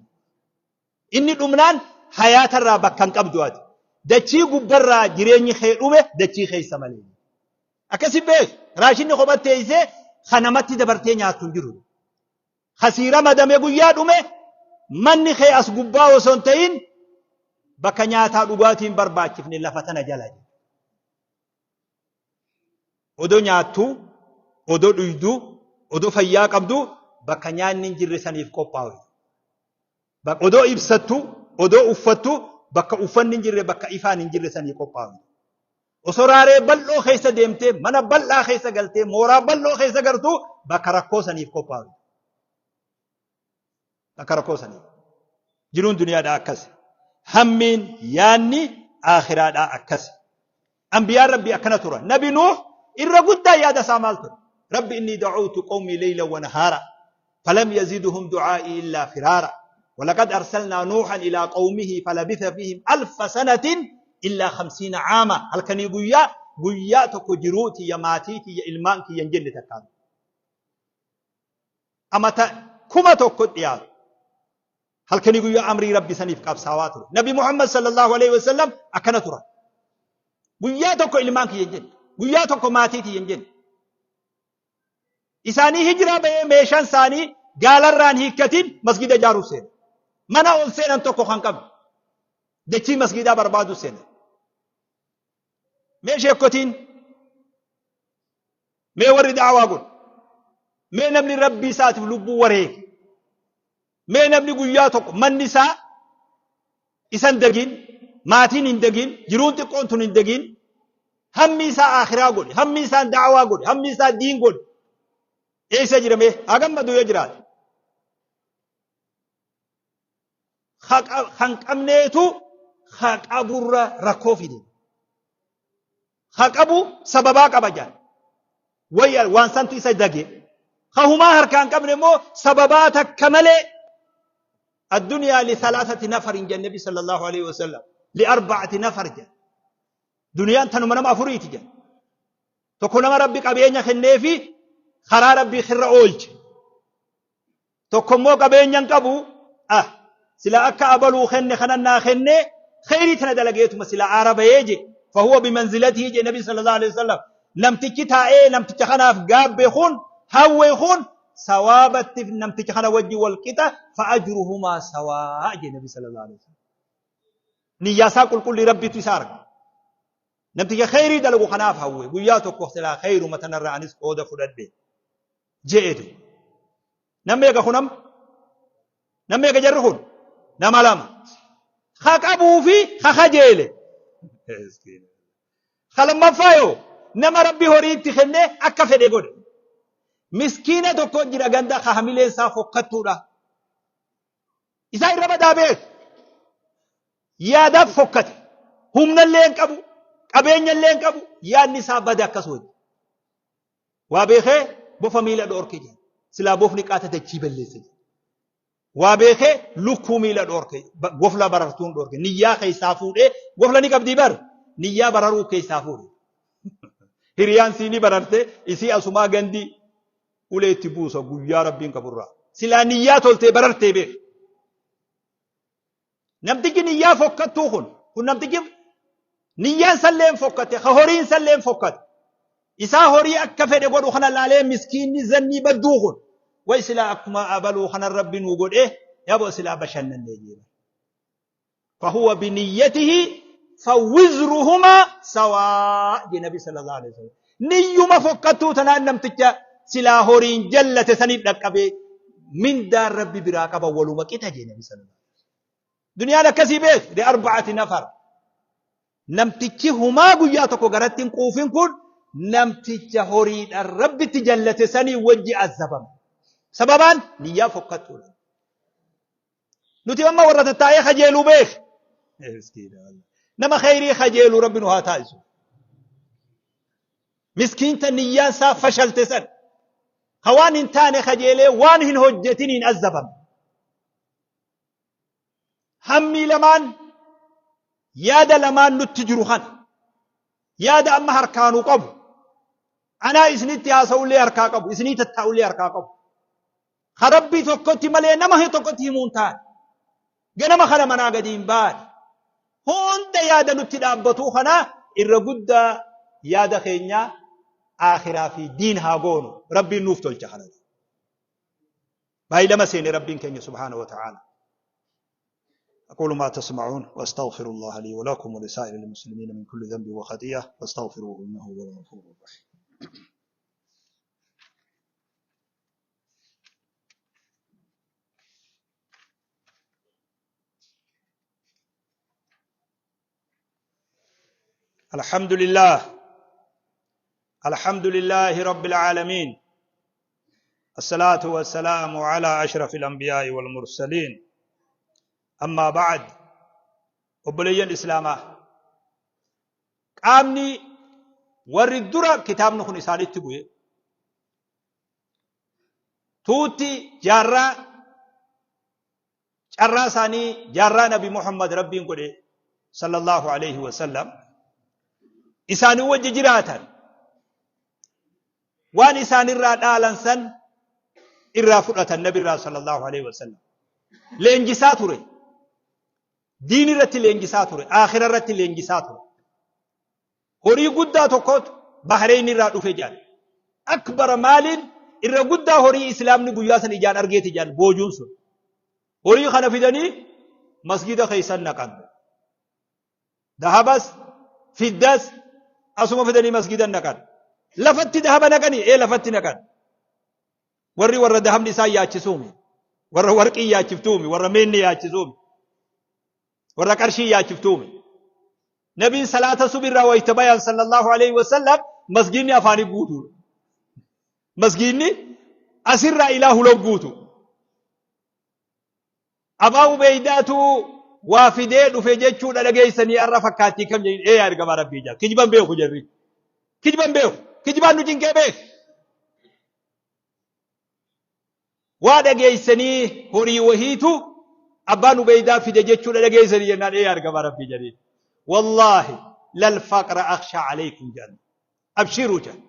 Speaker 1: Inni dhumnaan hayaatarraa bakka hin qabdu ati. Dachii gubbarraa jireenyi kee dhume dachii keessa malee. Akkasi beek, raashinni kophatti teessee kan namatti dabartee nyaattu hin jiru. Kasii ramadame guyyaa dhume manni kee as gubbaa osoo hin ta'in bakka nyaataa dhugaatiin barbaachifne lafa tana jala. Odoo nyaattu, odoo dhuydu, odoo fayyaa qabdu bakka nyaanni hin jirre saniif qophaa'u. Odoo ibsattu, odoo uffattu bakka uffanni hin jirre, bakka ifaan hin jirre sanii qophaa'u. Osoo raaree bal'oo keessa deemtee, mana bal'aa keessa galtee, mooraa bal'oo keessa gartuu bakka rakkoo saniif qophaa'u. Bakka rakkoo saniif. Jiruun duniyaadhaa akkas. Hammiin yaanni aakhiraadhaa akkas. Ambiyaan Rabbii akkana turan. Nabi Nuuh irra guddaa yaada isaa maal ture? Rabbi inni da'uutu qawmii leyla wa nahaara. Falam yaziduhum du'aa'ii illaa firaara. ولقد أرسلنا نوحا إلى قومه فلبث فيهم ألف سنة إلا 50 عاما. هل كان يقول guyyaa tokko jiruuti ya maatiiti ya ilmaan kiyya hin jenne takkaan. Amata 1000 dhiyaatu. Halkanii guyyaa amrii rabbi saniif qabsaawaa ture. Nabi Muhammad sallallahu alaihi wasallam akkana tura. Guyyaa tokko ilmaan kiyya hin jenne. Guyyaa tokko maatii kiyya hin jenne. Isaanii hijiraa bahee meeshaan isaanii gaalarraan hiikkatiin masgida ijaaruu seena. Mana ol seenan tokko kan qabu. Dachii masgidaa barbaaduu seena. Mee sheekkotiin, mee warri da'awaa godhu, mee namni rabbii isaatiif lubbuu wareege, mee namni guyyaa tokko manni isaa isan dagin, maatiin hin dagin, jiruun xiqqoon tun hin dagin, hammi isaa akhiraa godhe, hammi isaa da'awaa godhe, hammi isaa diin godhe eessa jira? Mee haa gammadu yoo jiraate. Kan qabneetu ha qaburra rakkoo fide. Ha qabu sababaa qaba jaan. Wayya waan santu isa dage. Ka humaa harkaan qabne immoo sababaa takka malee. Addunyaa li thalathati nafarin jan Nabi sallallahu alaihi wasallam. Li arba'ati nafar jan. Duniyaan tanuma nama afuriiti jan. Tokko nama Rabbi qabeenya kenneefi karaa Rabbii kirra oolche. Tokko immoo qabeenya hin qabu, ah, sila akka abaluu kenne kanan naa kenne Kheyrii tana dalageetuma silaa aara bahee je. Fahuwa bimanzilatihi je Nabi sallallahu alaihi wasallam. Namtichi taa'ee namticha kanaaf gaabbe kun hawwe kun sawaabatti namticha kana wajji wal qixa fa'ajruhumaa sawaa je Nabi sallallahu alaihi wasallam. Niyyaa isaa qulqullii Rabbitu isa arga. Namticha kheyrii dalagu kanaaf hawwe guyyaa tokko silaa kheyruma tanarra anis qooda fudhadhe je'etu. Nam meeqa kun amma? Nam meeqa jarri kun? Nama lama. Ka qabuu fi ka kajeele. Ka lammaffaa yoo nama Rabbi horii itti kennee akka fedhe godhe. Miskiina tokko jira ganda ka hamileen isaa fokkattuudha. Isaa irra badaa beeku. Yaadaaf fokkate. Humna illee hin qabu. Qabeenya illee hin qabu. Yaadni isaa bada akkas wajji. Waa beekee bofa miila dhoorke jedhe. Silaa bofni qaata dachii balleessa jedhe. Waa beekee lukkuu miila dhoorke. Gofla barartuun dhoorke. Niyyaa keessaa fuudhee gofla ni qabdii bar. Niyyaa bararuu keessaa fuudhe. Hiriyaan sii ni bararte isii asumaa gandi ulee itti buusa guyyaa rabbiin qaburraa. Silaa niyyaa toltee barartee beek. Namtichi niyyaa fokkattuu kun kun namtichi niyyaan salleen fokkate ka horiin salleen fokkate isaa horii akka fedhe godhu kana laalee miskiinni zannii badduu kun way silaa akkuma abaluu kana rabbi nuu godhee yaboo silaa bashannannee jeera. Fahuwa biniyyatihi fawwizruhumaa sawaa jee nabi sallallahu alaihi wasallam. Niyyuma fokkattuu tanaan namticha silaa horiin jallate saniif dhaqqabee mindaan rabbi biraa qaba waluma qixa jee nabi sallallahu alaihi wasallam. Duniyaan akkasii beek li arba'ati nafar. Namtichi humaa guyyaa tokko garatti hin quufin kun namticha horiidhaan rabbitti jallate sanii wajji azabama. Sababaan niyyaa fokkattuudha. Nuti amma warra tattaa'ee kajeeluu beek. Nama kheyrii kajeeluu rabbi nu haa taasisu. Miskiinta niyyaan isaa fashalte san. Ka waan hin taane kajeelee waan hin hojjetiniin azabame. Hammii lamaan yaada lamaan nutti jiru kana. Yaada amma harkaanuu qabu. Anaa isinitti haasa'ullee harkaa qabu. Isinii tattaa'ullee harkaa qabu. Ka Rabbii tokkotti malee nama tokkotti himuu hin taane. Ganama kana manaa gadi hin baane. Hunda yaada nutti dhaabbatuu kana irra guddaa yaada keenya aakhiraa fi diin haa goonu. Rabbiin nuuf tolcha kana. Baay'ilama seene Rabbiin keenya subhaanahu wa ta'aala. أقول ما تسمعون وأستغفر الله لي ولكم ولسائر المسلمين من كل ذنب وخطيئة فاستغفروه إنه هو الغفور الرحيم. الحمد لله الحمد لله رب العالمين الصلاة والسلام على أشرف الأنبياء والمرسلين أما بعد obboleeyyan islaamaa qaamni warri dura kitaabni kun isaanitti bu'e tuutti jaarraa carraa isaanii jaarraa nabi Muhammad rabbiin godhe sallallahu alaihi wasallam isaanii wajji jiraatan waan isaanirraa dhaalan san irraa fudhatan nabirraa sallallahu alaihi wasallam leenjisaa ture diin irratti leenjisaa ture aakhira irratti leenjisaa ture horii guddaa tokkotu Bahrein irraa dhufe jedhan akbara maaliin irra guddaa horii islaamni guyyaa san ijaan argeeti jedhan boojuun sun horii kana fidanii masgida keessan naqan dahabas fiddas asuma fidanii masgida naqan lafatti dahaba naqanii ee lafatti naqan warri warra dahabni isaan yaachisuumi warra warqii yaachiftuumi warra meenni yaachisuumi warra qarshii yaachiftuumi nabiin salaata subirraa wayta bayan sallallahu alaihi wasallam masgiinni afaanii guutuudha masgiinni asirraa ilaa huloo guutu Abaa Ubeydaatu waa fidee dhufe jechuudha dhageessanii har'a fakkaattii kam jedhin ee yaa ergamaa rabbii jaa kijiban beeku jarri kijiban beeku kijibaan nu cinqee beek waa dhageessanii horii wahiitu abbaan Ubeydaa fide jechuudha dhageessanii jennaan ee yaa ergamaa rabbii jedhee wallaahi lal faqra akhsha alaykum jedhan abshiruu jedhan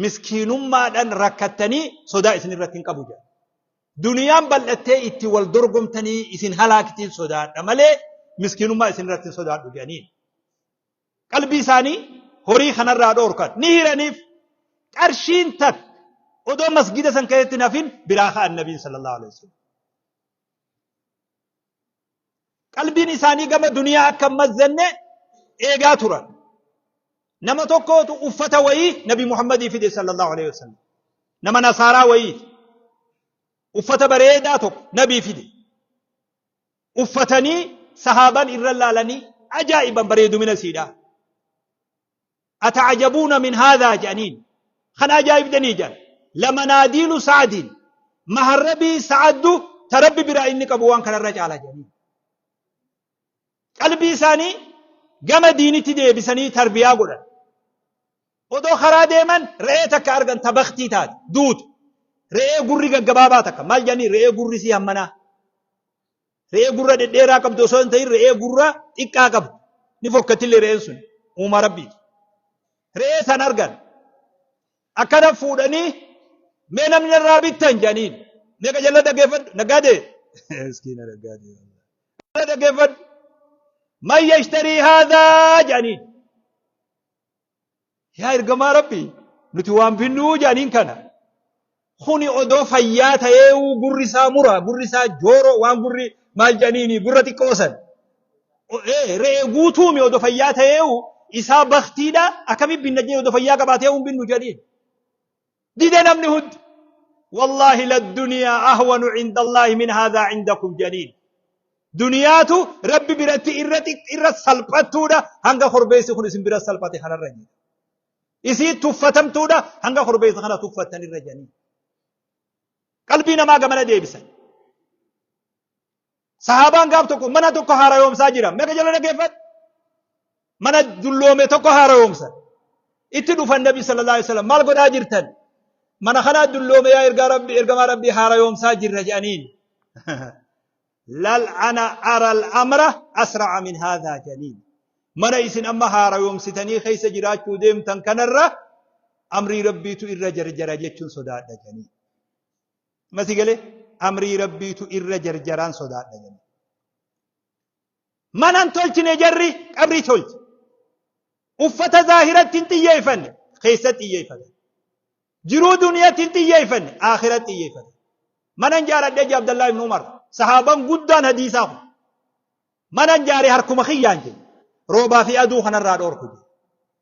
Speaker 1: miskiinummaadhaan rakkattanii sodaa isin irratti hin qabu jedhan Duniyaan bal'attee itti wal dorgomtanii isin halaaktiin sodaadha malee Miskiinummaa isin irratti hin sodaadhu jedhaniin. Qalbii isaanii horii kanarraa dhoorkan. Ni hiraniif. Qarshiin takka odoo masgida san keessatti hin hafin biraa ka'an Nabiin sallallahu alaihi wasallam. Qalbiin isaanii gama duniyaa akka hin mazzanne eegaa turan. Nama tokkootu uffata wayii Nabi Muhammadii fide sallallahu alaihi wasallam. Nama Nasaaraa wayiiti. Uffata bareedaa tokko Nabii fide. Uffatanii sahaaban irra laalanii ajaa'iban bareedumina siidhaa. Ata'ajabuuna min haadhaa jedhaniin. Kana ajaa'ibdanii jedhan. Lamanaadiilu sa'adiin. Maharrabii sa'addu ta Rabbi biraa inni qabu waan kanarra caala jedhaniin. Qalbii isaanii gama diinitti deebisanii tarbiyaa godhan. Odoo karaa deeman re'ee takka argan ta baktii taate duute. Re'ee gurri gaggabaabaa takka maal jedhanii re'ee gurri sii hammanaa. Re'ee gurra dhedheeraa qabdu osoo hin ta'in re'ee gurra xiqqaa qabdu. Ni fokkattillee re'een sun uumaa rabbiiti. Re'ee san argan. Akkana fuudhanii mee namni narraa bittan jedhaniin. Mee qajeelaa dhaggeeffadhu naggaadee. Miskiina naggaadee. Dhaggeeffadhu. Man yashtarii haadhaa jedhaniin. Yaa ergamaa Rabbii nuti waan binnuu jedhaniin kana. Kuni odoo fayyaa ta'ee gurri isaa mura gurri isaa jooroo waan gurri maal jedhaniini gurra xiqqoo san. Re'ee guutuumi odoo fayyaa ta'ee isaa baktiidha akkamitti binna jee odoo fayyaa qabaatee hin binnu jedhaniin. Dide namni hundi. Wallaahi ladduniyaa ahwanu cinda Allaahi min haadhaa cindakum jedhaniin. Duniyaatu Rabbi biratti irra irra salphattuudha hanga korbeessi kun isin bira salphate kanarra jedha. Isii tuffatamtuudha hanga korbeessa kana tuffattan irra jedhanii. Qalbii namaa gamana deebisan. Sahaabaan gaaf tokko mana tokko haarayoomsaa jira. Meeqa jala dhaggeeffadhu? Mana dulloome tokko haarayoomsan. Itti dhufan Nabi sallallahu alaihi wasallam maal godhaa jirtan? Mana kanaa dulloome yaa ergaa Rabbi ergamaa Rabbii haarayoomsaa jirra jedhaniin. Lal ana ara al-amra asra'a min haadhaa jedhaniin. Mana isin amma haarayoomsitanii keessa jiraachuu deemtan kanarra amrii Rabbiitu irra jarjara jechuun sodaadha jedhaniin. Masi galee amrii Rabbiitu irra jarjaraan sodaadha jedhaniin. Mana hin tolchine jarri qabrii tolche. Uffata zaahiratti hin xiyyeeffanne keessatti xiyyeeffatan. Jiruu duniyaatti hin xiyyeeffanne akhiratti xiyyeeffatan. Mana hin jaaradhee jee Abdallaa ibn Umar sahaaban guddaan hadiisaa kun. Mana hin jaare harkuma kiyyaan jee. Roobaa fi aduu kanarraa dhoorku jee.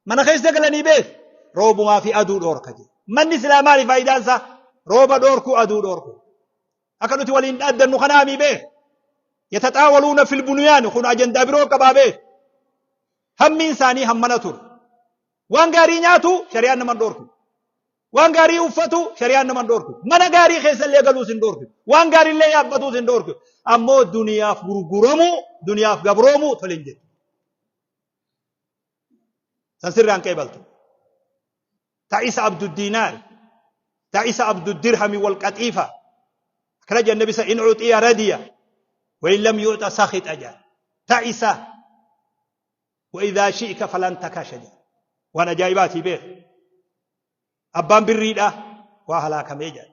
Speaker 1: Mana keessa galanii beek roobumaa fi aduu dhoorka jee. Manni silaa maali faayidaan isaa? Rooba dhoorku aduu dhoorku. Akka nuti waliin dhaaddannu kanaamii beek. Yataxaawaluuna fil bunyaani kun ajandaa biroo qabaa beek. Hammiin isaanii hammana ture. Waan gaarii nyaatu shari'aan nama hin dhoorku. Waan gaarii uffatu shari'aan nama hin dhoorku. Mana gaarii keessa illee galuus hin dhoorku. Waan gaarii illee yaabbatuus hin dhoorku. Ammoo duniyaaf gurguramuu, duniyaaf gabroomuu tole hin jettu. San sirraan qeebaltu. Ta'isa abduddiinaar, ta'isa abduddirhami wal qaxiifa. Akkana jedhan nabi sa in uxiya radiya wa in lam yu'ta sakhita jedhan. Ta'isa wa idhaa shi'ka falan takasha jedhan. Waan ajaa'ibaatii beek. Abbaan birriidha waa halaakamee jedhan.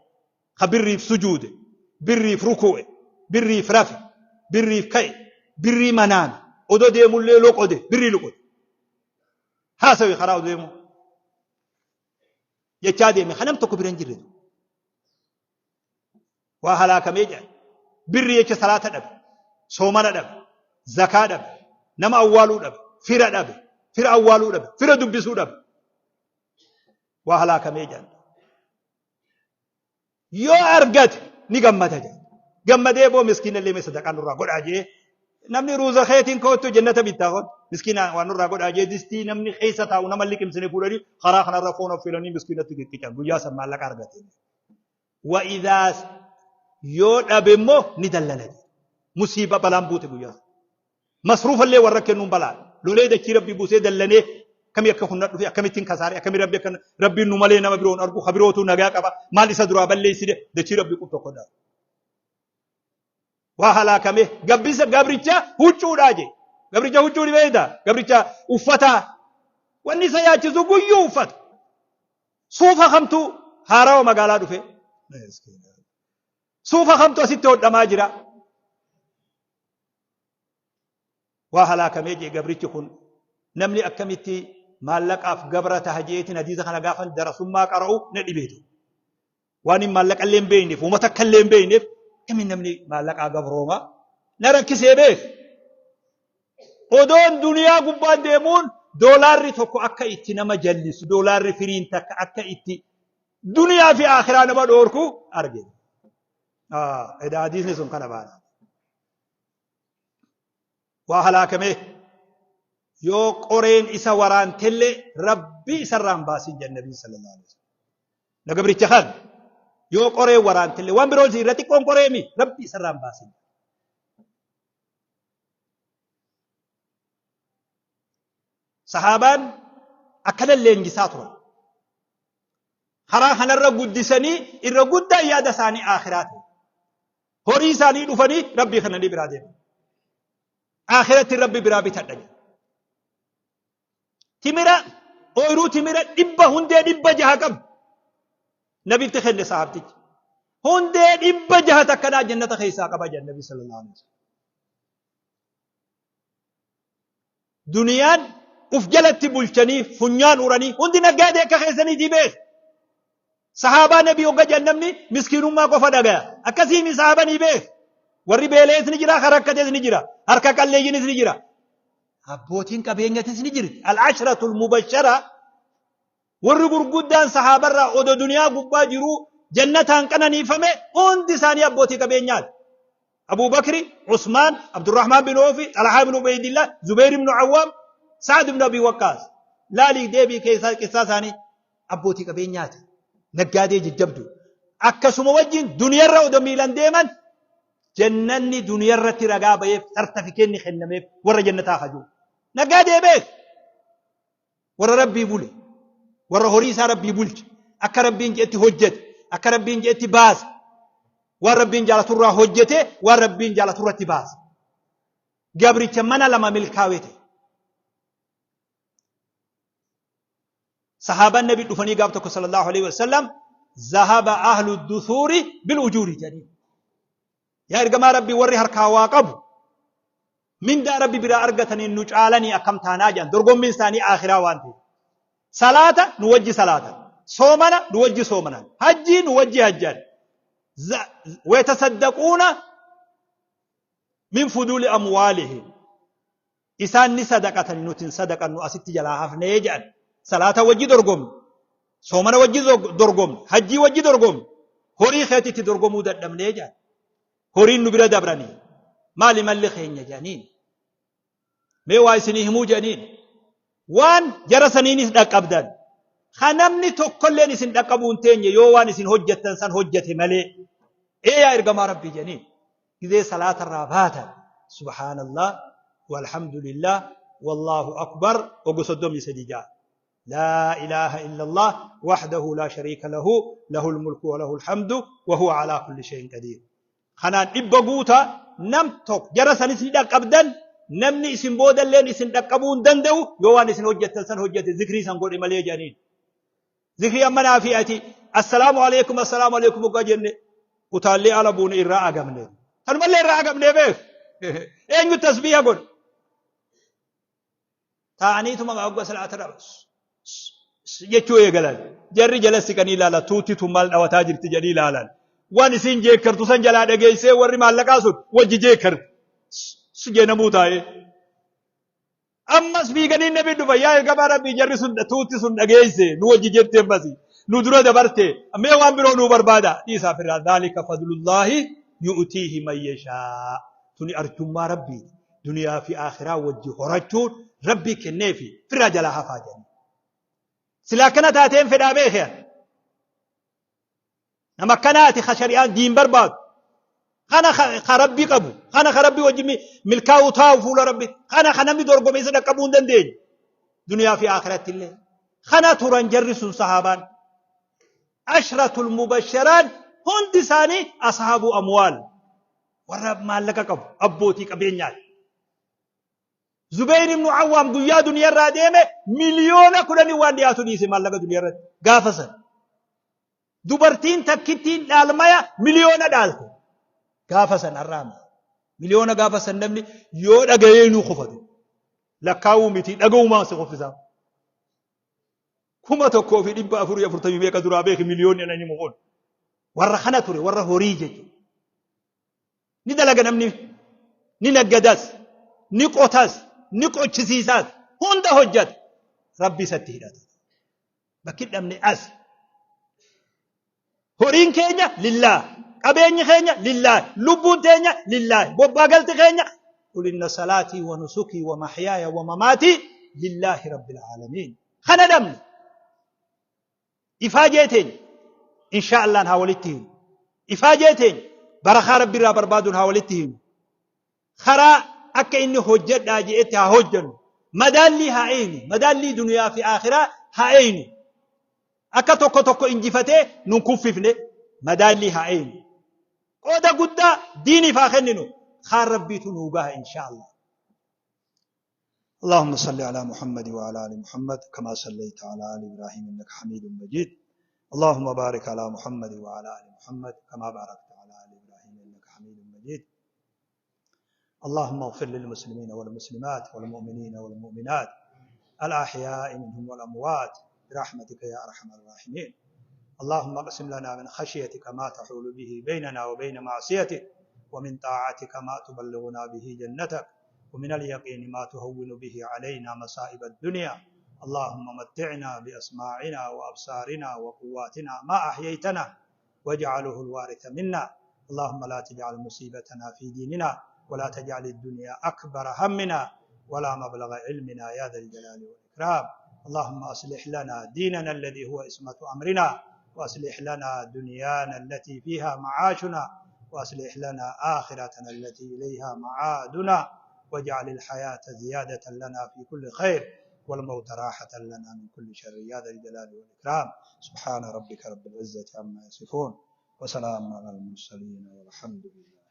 Speaker 1: Ka birriif sujuude, birriif ruku'e, birriif rafe, birriif ka'e, birrii manaame, odoo deemullee loqode, birrii loqode. Haasawi karaa odoo deemu jechaa deeme kanam tokko bira hin jirre. Waa halaakamee jedhan. Birrii jecha salaata dhabe, soomana dhabe, zakaa dhabe, nama awwaaluu dhabe, fira dhabe, fira awwaaluu dhabe, fira dubbisuu dhabe. Waa halaakamee jedhan. Yoo argate ni gammada jedha. Gammadee boo miskiina illee mee sadaqaa nurraa godhaa jee namni ruuza keetiin koottu jannata bittaa koottu miskiina waan nurraa godhaa jee distii namni keessa taa'u nama liqimsine fuudhanii karaa kanarra foon affeelanii miskiinatti qicqican guyyaa san maallaqa argate. Wa idaas yoo dhabe immoo ni dallana jedha. Musiiba balaan buute guyyaa san. Masruufallee warra kennuun balaa. Lolee dachii rabbii buusee dallanee akkamii akka kun na dhufe akkamittiin kasaare akkamii rabbi akka rabbiin nu malee nama biroon argu ka birootu nagaa qaba maal isa duraa balleessine dachii rabbii qub tokko dha. Waa halaakamee gabbisa gabricha huccuudhaa jee gabricha huccuu ni beekta gabricha uffataa wanni isa yaachisu guyyuu uffata suufa kamtu haarawa magaalaa dhufe suufa kamtu asitti hodhamaa jira. Waa halaakamee jee gabrichi kun namni akkamitti maallaqaaf gabra taha jeetiin hadiisa kana gaafan darasummaa qara'u na dhibeetu. Waan hin maallaqa illee hin beekneef, uummata akka illee hin beekneef akkamiin namni maallaqaa gabrooma na rakkisee beek. Odoon duniyaa gubbaan deemuun doolaarri tokko akka itti nama jallisu, doolaarri firiin takka akka itti duniyaa fi akhiraa nama dhoorku arge. Edaa hadiisni sun kana baana. Waa halaakamee yoo qoreen isa waraantellee Rabbi isarraa hin baasin jedhan Nabiin sallallahu alaihi wasallam. Na gabricha kan yoo qoreen waraantellee waan biroon irra xiqqoon qoreemi Rabbi isarraa hin baasin. Sahaabaan akkana leenjisaa turan. Karaa kanarra guddisanii irra guddaan yaada isaanii akhiraa ta'e. Horii isaanii dhufanii Rabbii kananii biraa deeman. Akhiratti Rabbi biraa bitadha jedhe. Timira ooyiruu timira 100 hundee 600 qabu. Nabitti kenne sahaabtichi. Hundee 600 takkanaa jannata keessaa qaba jedhan Nabi sallallahu alaihi wasallam. Duniyaan uf jalatti bulchanii funyaan uranii hundi naggaadee akka keessaniitii beek. Sahaabaa nabii hogga jedhan namni miskiinummaa qofa dhagaya. Akkasiimi sahaabanii beek. Warri beela'es ni jira, harakkates ni jira, harka qalleeyyinis ni jira. Abbootiin qabeenyatis ni jirti. Al-ashratul mubashara warri gurguddaan sahaabarraa odo duniyaa gubbaa jiruu jannataan qananiifame hundi isaanii abbootii qabeenyaati. Abuu Bakri, Usmaan, Abdurrahmaan bin Oofi, Xalahaa bin Ubeydillah, Zubeer ibn Awwaam, Sa'ad ibn Abi Waqqaas. Laalii deebii keessaa qissaa isaanii abbootii qabeenyaati. Naggaadee jajjabdu. Akkasuma wajjin duniyarra odo miilan deeman jannanni duniyarratti ragaa ba'eef sartafikeenni kennameef warra jannataa hajuu. Naggaadee beek. Warra Rabbii bule, warra horii isaa Rabbii bulche, akka Rabbiin je'etti hojjete, akka Rabbiin je'etti baase, waan Rabbiin jaalaturraa hojjete, waan Rabbiin jaalaturratti baase. Gabricha mana lama milkaawee ta'e. Sahaabaan Nabi dhufanii gaaf tokko sallallahu alaihi wasallam zahaba ahlu dusuuri bil ujuuri jedhanii. Yaa ergamaa Rabbii warri harkaa waa qabu mindaa Rabbi biraa argataniin nu caalanii akkam taanaa jedhan dorgommiin isaanii aakhiraa waan ta'eef. Salaata nu wajji salaatan, soomana nu wajji soomanan, hajjii nu wajji hajjan. Wayatasaddaquuna min fuduuli amwaalihim. Isaan ni sadaqatan nuti hin sadaqannu asitti jalaa hafnee jedhan. Salaata wajji dorgomne, soomana wajji dorgomne, hajjii wajji dorgomne, horii keetitti dorgomuu dadhabnee jedhan. Horiin nu bira dabranii maali malli keenya jedhaniin. Mee waa isinii himuu jedhaniin. Waan jara saniinis dhaqqabdan. Ka namni tokkolleen isin dhaqqabuu hin teenye yoo waan isin hojjettan san hojjete malee. Ee yaa ergamaa Rabbii jedhaniin. Gizee salaatarraa baatan subhaanallah walhamdulillah wallaahu akbar ogu 33 ja'a. Laa ilaaha illallah wahdahu laa shariika lahu lahul mulku wa lahul hamdu wa huwa alaa kulli shay'in qadiir. Kanaan 100 guuta nam tokko jara sanis ni dhaqqabdan namni isin boodalleen isin dhaqqabuu hin danda'u yoo waan isin hojjettan san hojjete zikrii san godhe malee jedhaniin. Zikrii amma naa fi ati assalaamu alaikum assalaamu alaikum hoggaa jenne utaallee ala buune irraa agamne. Kanumallee irraa agamnee beek. Eenyu tasbiiha godhe? Taa'aniituma hoggaa salaata irraa jechuu eegalan. Jarri jala siqanii ilaalan tuutti tun maal dhawataa jirti jedhanii ilaalan. Waan isiin jeekkartu san jalaa dhageessee warri maallaqaa sun wajji jeekkarti. Jeenamuu taa'ee. Ammas fiiganii nabi dhufa yaa ergamaa rabbii jarri sun tuutti sun dhageesse nu wajji jette ammas nu dura dabarte mee waan biroo nuu barbaada dhiisaa firraa dhaalika fadlullaahi yu'tiihi man yashaa tuni arjummaa rabbii duniyaa fi aakhiraa wajji horachuun rabbii kenneefi firraa jalaa hafaa jedhanii. Sila akkana taateen fedhaa beekee Nama akkanaati ka shari'aan diin barbaadu. Kana ka rabbi qabu. Kana ka rabbi wajji milkaa'uu taa'u fuula rabbi. Kana ka namni dorgome isa dhaqqabuu hin dandeenye. Duniyaa fi akhiratti illee. Kana turan jarri sun sahaabaan. Ashratul mubasharaan hundi isaanii ashaabuu amwaal. Warra maallaqa qabu abbootii qabeenyaati. Zubayr ibn Awwaam guyyaa duniyarraa deeme 10,000,000 waan dhiyaatu dhiise maallaqa duniyarratti gaafa san. Dubartiin takkittiin dhaalmaya 1,000,000 dhaalte. Gaafa san har'aama. Miliyoona gaafa san namni yoo dhagayee nuu kufatu. Lakkaa'uu miti dhaga'umaa si kuffisaa. 1440 meeqa duraa beeki miliyoonni ana himu kun. Warra kana ture warra horii jechuudha. Ni dalaga namni ni naggadas ni qotas ni qochisiisaas hunda hojjata. Rabbi isatti hidhata. Bakki dhabne as. Horiin keenya lillaah. Qabeenyi keenya lillaah. Lubbuun teenya lillaah. Bobbaa galti keenya. Qul inna salaatii wa nusukii wa mahyaaya wa mamaatii lillaahi rabbil aalamiin. Kana dhabne. Ifaajee teenya. Inshaa Allaan haa walitti himu. Ifaajee teenya. Barakaa rabbi irraa barbaaduun haa walitti himu. Karaa akka inni hojjedhaa je'etti haa hojjennu. Madaallii haa eeynu. Madaallii duniyaa fi aakhiraa haa eeynu. Akka tokko tokko injifatee nun kuffifne madaallii haa eeynu. Qooda guddaa diiniif haa kenninu. Kaan rabbiitu nuu gaha inshaa Allah. اللهم صل على محمد وعلى ال محمد كما صليت على ال ابراهيم انك حميد مجيد اللهم بارك على محمد وعلى ال محمد كما باركت على ال ابراهيم انك حميد مجيد اللهم اغفر للمسلمين والمسلمات والمؤمنين والمؤمنات الأحياء منهم والأموات برحمتك يا أرحم الراحمين اللهم اقسم لنا من خشيتك ما تحول به بيننا وبين معصيتك ومن طاعتك ما تبلغنا به جنتك ومن اليقين ما تهون به علينا مصائب الدنيا اللهم متعنا بأسماعنا وأبصارنا وقواتنا ما أحييتنا واجعله الوارث منا اللهم لا تجعل مصيبتنا في ديننا ولا تجعل الدنيا أكبر همنا ولا مبلغ علمنا يا ذا الجلال والإكرام اللهم أصلح لنا ديننا الذي هو اسمة أمرنا وأصلح لنا دنيانا التي فيها معاشنا وأصلح لنا آخرتنا التي إليها معادنا واجعل الحياة زيادة لنا في كل خير والموت راحة لنا من كل شر يا ذا الجلال والإكرام سبحان ربك رب العزة عما يصفون وسلام على المرسلين والحمد لله.